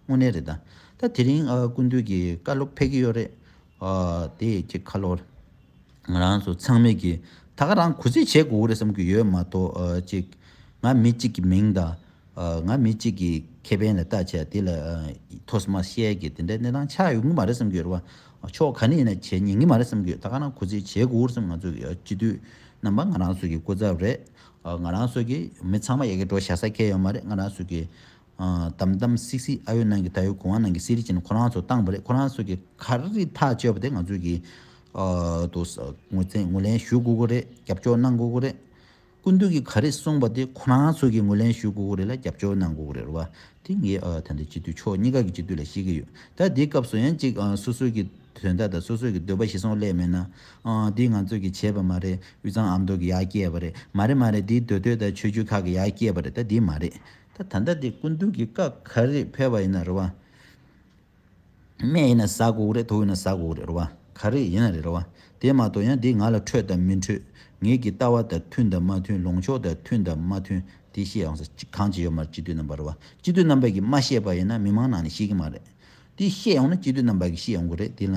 དངོས་གནས་རེད་ད། ད་དེ་རིང་ཨ་སྐུ་མདུན་གྱི་བཀའ་སློབ་ཕེབས་ཀྱི་ཡོད་རེད། ཨ་དེ་ཅིག་ཁ་ལོ། ང་རང་ཚོ་ཚང་མས་ཀྱི་ད་ག་རང་གུས་བརྩི་བྱེད་དགོས་རེད་བསམ་གྱི་ཡོད་མ་གཏོགས། ཨ་ཅིག་ང་མི་གཅིག་གི་མིང་དང་ ཨ། ང་མི་གཅིག་གི་ཁེ་ཕན་ལ་ལྟ་བྱས་དེ་ལ་ཨ་ཐོས་མ་བཤད་ཀྱི་དེ་འདྲའི་གནས་སྟངས་ཆགས་ཡོང་གི་མ་རེད་བསམ་གྱི་ཡོད་རེད་བ། ཕྱོགས་ག་ནས་ཡིན་ན་བྱེད་ཉན་གྱི་མ་རེད་བསམ་གྱི་ཡོད། ད་ག་ན་གུ་རྩིས་བྱེད་དགོས་རེད་བསམ། ང་ཚོ་གི་སྤྱི་འཐུས་རྣམ་པ་ང་རང་ཚོ་གི་སྐུ་ཚབ་རེད། ཨ། ང་རང་ཚོ་གི་མི་ཚང་མ་ཡ་གི་འགྲོ་བཞག་ས་ཁེལ་ཡོད་མ་རེད། ང་རང་ཚོ་གི་ཨ། དམ་དམ་སིག་སིག་ཨ་ཡོད་ནང་གི་ད་ཡོད་གོང་བ་ནང་གི་སི་རི་ཅན་ཁོ་རང་ཚོ་བཏང་པ་རེད། ཁོ་རང་ཚོ་གི་ག་རེ་ཐག་གཅོད་པ་དེ་ང་ཚོ་གི་ཨ། དུ་ངོས་འཛིན་ངོས་ལེན་ཞུ་དགོས་ཀྱི་རེད། རྒྱབ་སྐྱོར་གནང་དགོས་ཀྱི་རེད། སྐུ་མདུན་གྱིས་ག་རེ་གསུངས་པ་དེ་ཁོ་རང་ཚོ་གིས་ངོས་ལེན་ཞུ་དགོས་ཀྱི་རེད་ལ་རྒྱབ་སྐྱོར་གནང་དགོས་ཀྱི་རེད་རེད་བ། དེ་ངས་ཨ། ད་ལྟ་སྤྱི་འཐུས་ཕྱོགས་གཉིས་ཀ་གི་སྤྱི་འཐུས་ལ་བཤད་ཀྱི་ཡོད། ད་དེའི་སྐབས་སུ་ཡང་ཅིག་ཨ། སོ་སོ་གི་དོན་དག་དང་སོ་སོ་གི་འདོད་པ་གཞིར་བཟུང་སླེབས་མེད་ན། ཨ། འདི་ང་ཚོ་གིས་བྱས་པ་མ་རེད། དབུས་གཙང་ཨ་མདོ་གིས་ཡར་བསྐྱལ་བ་རེད། མ་རེད་མ་རེད། འདི་མདོ་སྟོད་དང་ཆོས་བརྒྱུད་ཁག་གིས་ཡར་བསྐྱལ་བ་རེད། ད་འདི་མ་རེད། ད་ད་ལྟ་འདི་སྐུ་མདུན་གྱི་བཀའ་ག་རེ་ཕེབས་པ་ཡིན་ན་རེད་བ། སྨན་ཡིན་ན་ཟ་དགོས་རེད། དུག་ཡིན་ན་ཟ་དགོས་རེད་རེད་བ། ག་རེ་ཡིན་ན་རེད་རེད་བ། དེ་མ་གཏོགས་ཡང་འདི་ང་ལ་འཕྲོད་དང་མི་འཕྲོད། ངེད་ཀྱི་ལྟ་བ་དང་མཐུན་དང་མ་མཐུན། ལངས་ཕྱོགས་དང་མཐུན་དང་མ་མཐུན། དེ་བཤད་ཡོང་ས་ཅིག་གང་ཅི་ཡོད་མ་རེད། སྤྱི་འཐུས་རྣམ་པ་རེད་བ། སྤྱི་འཐུས་རྣམ་པ་གིས་མ་བཤད་པ་ཡིན་ན་མི་མང་ནང་ནས་ཤེས་ཀྱི་མ་རེད། དེ་བཤད་ཡོང་ན་སྤྱི་འཐུས་རྣམ་པ་གིས་བཤད་ཡོང་གི་རེད། དེ་ལ་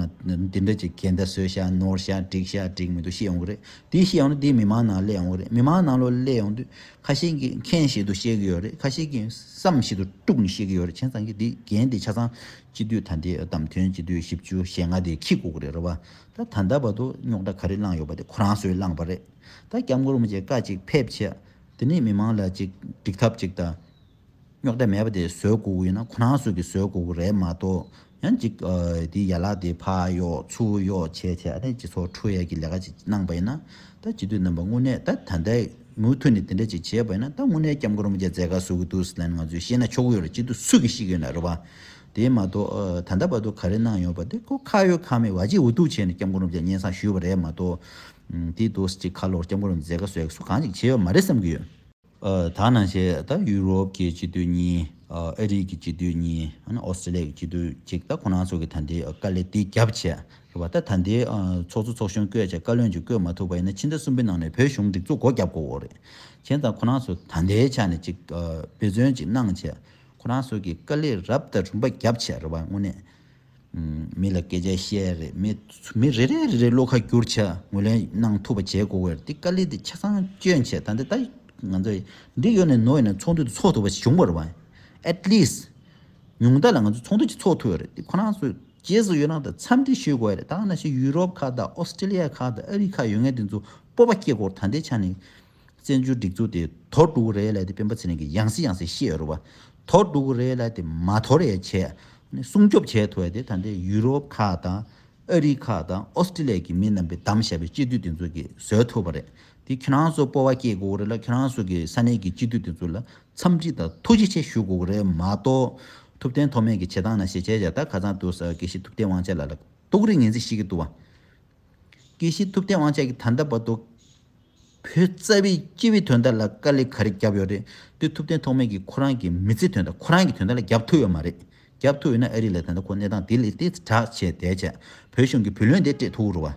འདི་འདྲ་ཅིག་འགལ་ཟླ་བཟོས་ཤག་ནོར་ཤག་འགྲིག་ཤག་འགྲིག་མི་འདུག་བཤད་ཡོང་གི་རེད། དེ་བཤད་ཡོང་ན་དེ་མི་མང་ནང་སླེབས་ཡོང་གི་རེད། མི་མང་ནང་ལོགས་སླེབས་ཡོང་དུས་ཁ་ཤས་ཀྱིས་མཁྱེན་བཞིན་དུ་བཤད་ཀྱི་ཡོད་རེད། ཁ་ཤས་ཀྱིས་བསམ་བཞིན་དུ་དཀྲུགས་ནས་བཤད་ཀྱི་ཡོད་རེད། བྱས་ཙང་གི་དེ་འགན་དེ་ཆ་ཚང་སྤྱི་འཐུས་ད་ལྟའི་བདམས་ཐོན་སྤྱི་འཐུས་བཞི་བཅུ་ཞེ་ལྔ་དེ་འཁྱེར་དགོས་ཀྱི་རེད་རེད་བ། ད་ད་ལྟ་བར་དུ་རྙོག་དྲ་ག་རེ་བསླངས་ཡོད་པ་དེ་ཁོ་རང་ཚོས་བསླངས་པ་རེད། ད་སྐྱབས་མགོན་རིན་པོ་ཆེ་བཀའ་གཅིག་ཕེབས་བྱས། དེ་ནས་མི་མང་ལ་གཅིག་འགྲིག་ཐབས་གཅིག་དང་། རྙོག་དྲ་མེད་པ་དེ་བཟོ་དགོས་ཀྱི་ཡོད་ན་ཁོ་རང་ཚོ་གིས་བཟོ་དགོས་ཀྱི་རེད་མ་གཏོགས། ཡང་གཅིག་ཨ། དེ་ཡན་ལག་དེ་ཕར་གཡོག་ཚུར་གཡོག་བྱས་བྱས་ཨ་ནི་སྤྱི་ཚོགས་འཁྲུག་ཡག་གི་ལས་ཀ་ཅིག་གནང་པ་ཡིན་ན། ད་སྤྱི་འཐུས་རྣམ་པ་དངོས་གནས་ད་ད་ལྟའི་མུ་མཐུད་ནས་དེ་འདྲ་ཅིག་བྱས་པ་ཡིན་ན། ད་དངོས་གནས་སྐྱབས་མགོན་རིན་པོ་ཆེ་མཛད་དཀའ་བཟོ་གི་འདུག་ཟེར་ལབ་ནས་ང་ཚོས་བཤད་ན་ཆོག་གི་ཡོད་རེད། སྤྱི་འཐུས་སུ་གིས་ཤེས་ཀྱི་ཡོད་ན་རེད་བ། དེ་མ་གཏོགས་ཨ། ད་ལྟ་བར་དུ་ག་རེ་གནང་ཡོད་པ་དེ་ཁོ་ཁ་ཡོད་ཁ་མེད་བ་ཅིག་འུ་ཐུག་བྱས་ནས་སྐྱབས་མགོན་རིན་པོ་ཆེ་སྙན་སེང་ཞུས་པ་རེད་མ་གཏོགས། ཨ། དེ་འདུག་སེ་ཅིག་ཁ་ལོར་སྐྱབས་མགོན་རིན་པོ་ཆེ་མཛད་དཀའ་བཟོ་ཡག་སུ་གང་ཅིག་བྱས་ཡོད་མ་རེད་བསམ་གྱི་ཡོད། ཨ། ད་ནང་བཞིན་ད་ཡུ་རོབ་ཀྱི་སྤྱི་འཐུས་གཉིས། ཨ། ཨ་རི་གི་སྤྱི་འཐུས་གཉིས། ཨ་ནི་ཨོ་སི་ཀྲི་ལི་ཡ་གི་སྤྱི་འཐུས་གཅིག་ད་ཁོ་རང་ཚོ་གི་ད་ལྟའི་དཀའ་ལས་དེ་བརྒྱབ་བྱས་རེད་བ། ད་ད་ལྟའི་ཨ། ཚོགས་གཙོ་ཚོགས་གཞོན་བསྐོས་བྱས་བཀའ་བློན་ཅིག་བསྐོས་མ་ཐུབ་པ་ཡིན་ན་ཕྱི་ཟླ་གསུམ་པའི་ནང་ནས་བོད་གཞུང་སྒྲིག་འཛུགས་སྒོ་བརྒྱབ་དགོས་ཀྱི་རེད། བྱས་ཙང་ཁོ་རང་ཚོ་ད་ལྟའི་ཆ་ནས་ཅིག་ཨ། འབད་བརྩོན་ཅིག་གནང་བྱས། ཁོ་རང་ཚོ་གི་དཀའ་ལས་རབ་དང་རིམ་པ་བརྒྱབ་བྱས་རེད་བ། དངོས་གནས། ཨུམ། མི་ལ་སྐད་ཆ་བཤད་རེད། མི་མི་རེ་རེ་རེ་རེ་བློ་ཁ་བསྒྱུར་བྱས་ངོས་ལེན་གནང་ཐུབ་པ་བྱེད་དགོས་ཀྱི་རེད། དེ་དཀའ་ལས་དེ་ཆ་ཚང་བསྐྱོན་བྱས། ད་ལྟ་ད་ང་ཚོ་འགྲིག་ཡོད་ནས་ནོར་ཡོད་ནས་ཚོགས་འདུ་དེ་ཚོགས་ཐུབ་པ་ཞིག་བྱུང་བ་རེད་བ། ཨེཊ་ལིསྚ་ཉུང་མཐའ་ལ་ང་ཚོ་ཚོགས་འདུ་ཅིག་ཚོགས་ཐུབ་ཡོད་རེད། དེ་ཁོ་རང་ཚོས་རྗེས་སུ་ཡི་རང་དང་འཚམས་འདྲི་ཞུ་དགོས་རེད། ད་ནང་བཞིན་ཡུ་རོབ་ཁག་དང་ཨོ་སི་ཀྲི་ལི་ཡ་ཁག་དང་ཨ་རི་ཁག་ཡོད་མཁན་དེ་ཚོ་སྤོབས་པ་སྐྱེ་དགོས། ད་ལྟའི་ཆ་ནས་བཙན་བྱོལ་སྒྲིག་འཛུགས་དེ་དོར་འགྲོ་གི་རེད་ལབ་དེ་སྤེན་པ་ཚེ་རིང་གིས་ཡང་སེ་ཡང་སེ་བཤད་ཡོད་རེད་བ། དོར་འགྲོ་གི་རེད་ལབ་དེ་མ་དོར་ཡས་བྱས་ནས་སྲུང་སྐྱོབ་བྱས་ཐུབ་ཡས་དེ་ད་ལྟའི་ཡུ་རོབ་ཁག་དང་ཨ་རི་ཁག་དང་ཨོ་སི་ཀྲི་ལི་ཡ་གི་མི་རྣམ་པས་བདམས་བཞག་པའི་སྤྱི་འཐུས་དེ་ཚོ་གིས་བཟོས་ཐུབ་པ་རེད། དེ་ཁྱེད་རང་ཚོ་སྤོབས་པ་སྐྱེ་དགོས་རེད་ལ། ཁྱེད་རང་ཚོ་གི་ས་གནས་ཀྱི་སྤྱི་འཐུས་དེ་ཚོ་ལ་འཚམས་འདྲི་དང་ཐུགས་རྗེ་ཆེ་ཞུ་དགོས་རེད་མ་གཏོགས། ཐུབ་བསྟན་ཐོགས་མེད་ཀྱི་བྱེད་སྟངས་ནང་བཞིན་བྱས་བྱས། ད་ཁ་སང་དུ་ས་དགེ་བཤེས་ཐུབ་བསྟན་དབང་ཆེན་ལགས་ལ་སྡུག་རུས་ངོས་འཛིན་བྱེད་ཀྱི་འདུག་བ། དགེ་བཤེས་ཐུབ་བསྟན་དབང་ཆེན་གྱིས་ད་ལྟ་བར་དུ་བོད་རྩ་བའི་སྤྱི་པའི་དོན་དག་ལ་དཀའ་ལས་ག་རེ་བརྒྱབ་ཡོད་རེད། དེ་ཐུབ་བསྟན་ཐོགས་མེད་ཀྱིས་ཁོ་རང་གི་མི་ཚེ་དོན་དག་ཁོ་རང་གི་དོན་དག་ལ་བརྒྱབ་ཐུབ་ཡོད་མ་རེད། བརྒྱབ་ཐུབ་ཡོད་ན་ཨ་རི་ལ་ད་ལྟ་ཁོ་གནས་སྟངས་དེ་ལས་དེ་དྲག་བྱས་བསྡད་བྱས་བོད་གཞུང་གི་བུ་ལོན་དེ་སྤྲད་ཐུབ་རེད་བ།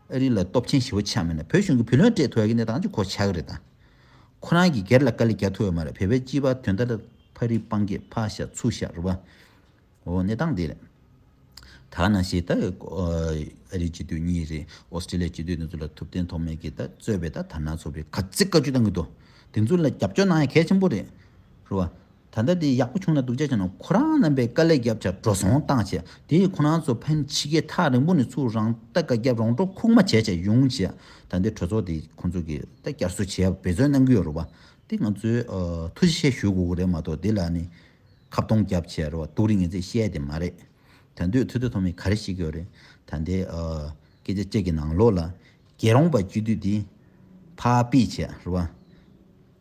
ཨ་རི་ལ་སྟོབས་ཆེན་ཞེ་པོ་ཆགས་མེད་ན་བོད་གཞུང་གི་བུ་ལོན་སྤྲད་ཐུབ་ཡག་གི་གནས་སྟངས་ཅིག་ཁོ་ཆགས་ཀྱི་རེད་ད། ཁོ་རང་གི་སྒེར་ལ་དཀའ་ལས་རྒྱག་ཐུབ་ཡོད་མ་རེད། བོད་པའི་སྤྱི་པ་དོན་དག་ལ་ཕ་རི་སྤང་གི་ཕར་བཞག་ཚུར་བཞག་རེད་བ། འོ་གནས་སྟངས་འདི་རེད། ད་ནང་བཞིན་ད་ཨ་རིའི་སྤྱི་འཐུས་གཉིས་རེད། ཨོ་སི་ཀྲི་ལི་ཡའི་སྤྱི་འཐུས་དེ་ཚོ་ལ་ཐུབ་བསྟན་ཐོགས་མེད་ཀྱིས་ད་གཙོས་པའི་ད་དར་ནག་ཚོགས་པས་ག་ཚོད་བཀའ་བཀྱོན་གནང་གི་འདུག་དེ་ཚོ་ལ་རྒྱབ་སྐྱོར་གནང་ཡ་གལ་ཆེན་པོ་རེད། རེད་བ། ད་ལྟ་དེ་ཡག་པོ་བྱུང་ན་སྡུག་ཅག་བྱུང་ན་ཁོ་རང་རྣམ་པས་དཀའ་ལས་བརྒྱབ་བྱས་འགྲོ་སོང་བཏང་བྱས་དེ་ཁོ་རང་ཚོ་ཕན་ཕྱི་རྒྱལ་ཐག་རིང་པོ་ནས་ཚུར་རང་ལྟ་ག་རྒྱབ་རོང་འབྲོག་ཁུག་མ་བྱས་བྱས་ཡོང་བྱས་ད་ལྟའི་གྲོས་ཚོགས་དེ་ཁོང་ཚོ་གིས་ད་བསྐྱར་གསོ་བྱས་འབད་བརྩོན་གནང་གི་ཡོད་རེད་བ། དེ་ང་ཚོས་ཨ་ཐུགས་རྗེ་ཆེ་ཞུ་དགོས་ཀྱི་རེད་མ་གཏོགས་དེ་ལ་ནི། ཁ་བརྡུང་རྒྱབ་བྱས་རེད་བ། སྡུག་རུས་ངོས་འཛིན་བཤད་དེ་མ་རེད། ད་དུང་ཐུབ་བསྟན་ཐོགས་མེད་ག་རེ་བཤད་ཀྱི་ཡོད་རེད། ད་ལྟའི་ཨ་སྐད་ཆ་གཅིག་གི་ནང་ལོགས་ལ་རྒྱལ་རོང་པ་སྤྱི་འཐུས་དེ་ཕར་ཕུད་བྱས་རེད་བ།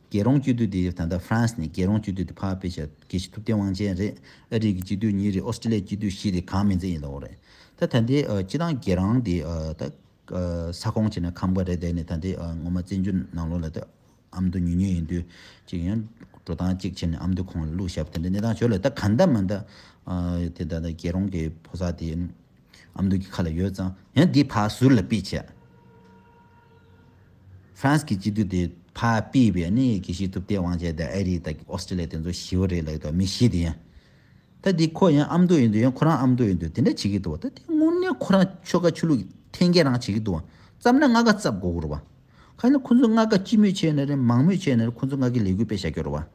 རྒྱལ་རོང་སྤྱི་འཐུས་དེ་ད་ལྟ་ཧྥ་རན་སི་ནས་རྒྱལ་རོང་སྤྱི་འཐུས་དེ་ཕར་ཕུད་བྱས། དགེ་བཤེས་ཐུབ་བསྟན་དབང་ཆེན་རེད། ཨ་རི་གི་སྤྱི་འཐུས་གཉིས་རེད། ཨོ་སི་ཀྲི་ལི་ཡའི་སྤྱི་འཐུས་བཞི་རེད། གང་མིན་ཚད་ཡིན་ལོག་རེད། ད་ད་ལྟའི་ཨ་སྤྱི་བཏང་རྒྱལ་རོང་དེ་ཨ་ད། ས་ཁོངས་བྱས་ན་ཁམས་པ་རེད། དེ་ནས་ད་ལྟའི་ངོ་མ་བཙན་བྱོལ་ནང་ལོགས་ལ་ད་ཨ་མདོ་ཉུང་ཉུང་ཡིན་དུས་ཅིག་ཡང་འགྲོ་སྟངས་གཅིག་བྱས་ནས་ཨ་མདོ་ཁོངས་ལ་བླུགས་བཞག་པ་དེ་འདྲ་གནས་སྟངས་བྱོས་ལ། ད་ག་འདྲ་མ་འདྲ་དེ་ད་ལྟ་རྒྱལ་རོང་གི་ཕོ་གསར་དེ་ཨ་མདོ་གི་ཁ་ལ་ཡོད་ཙང་ཡང་འདི་ཕར་ཟུར་ལ་ཕུད་བྱས། ཧྥ་རན་སི་གི་སྤྱི་འཐུས་དེ་ཕར་ཕུད་པས་ནི་དགེ་བཤེས་ཐུབ་བསྟན་དབང་ཆེན་དང་ཨ་རི་དང་ཨོ་སི་ཀྲི་ལི་ཡ་དེ་ཚོ་ཞི་བ་རེད་ལབ་ཀྱི་འདུག་མི་ཞི་དེ་ཡང་། ད་འདི་ཁོ་ཡང་ཨ་མདོ་ཡིན་དུས་ཡང་ཁོ་རང་ཨ་མདོ་ཡིན་དུས་དེ་འདྲ་བྱེད་ཀྱི་འདུག་ད་དེ་དངོས་གནས་ཁོ་རང་ཆོལ་ཁ་ཆོས་ལུགས་ཀྱི་འཐེན་འཁྱེར་རང་བྱེད་ཀྱི་འདུག་བརྩམས་ན་ལྔ་ཀ་བརྩམས་དགོས་ཀྱི་རེད་བ། གང་ཡིན་ན་ཁོ་ཚོ་ལྔ་ཀ་སྤྱི་མོས་བྱས་ན་རེད། མང་མོས་བྱས་ན་རེད། ཁོ་ཚོ་ལྔ་ཀའི་ལས་འགུལ་སྤེལ་བཞག་ཀྱི་རེད་བ།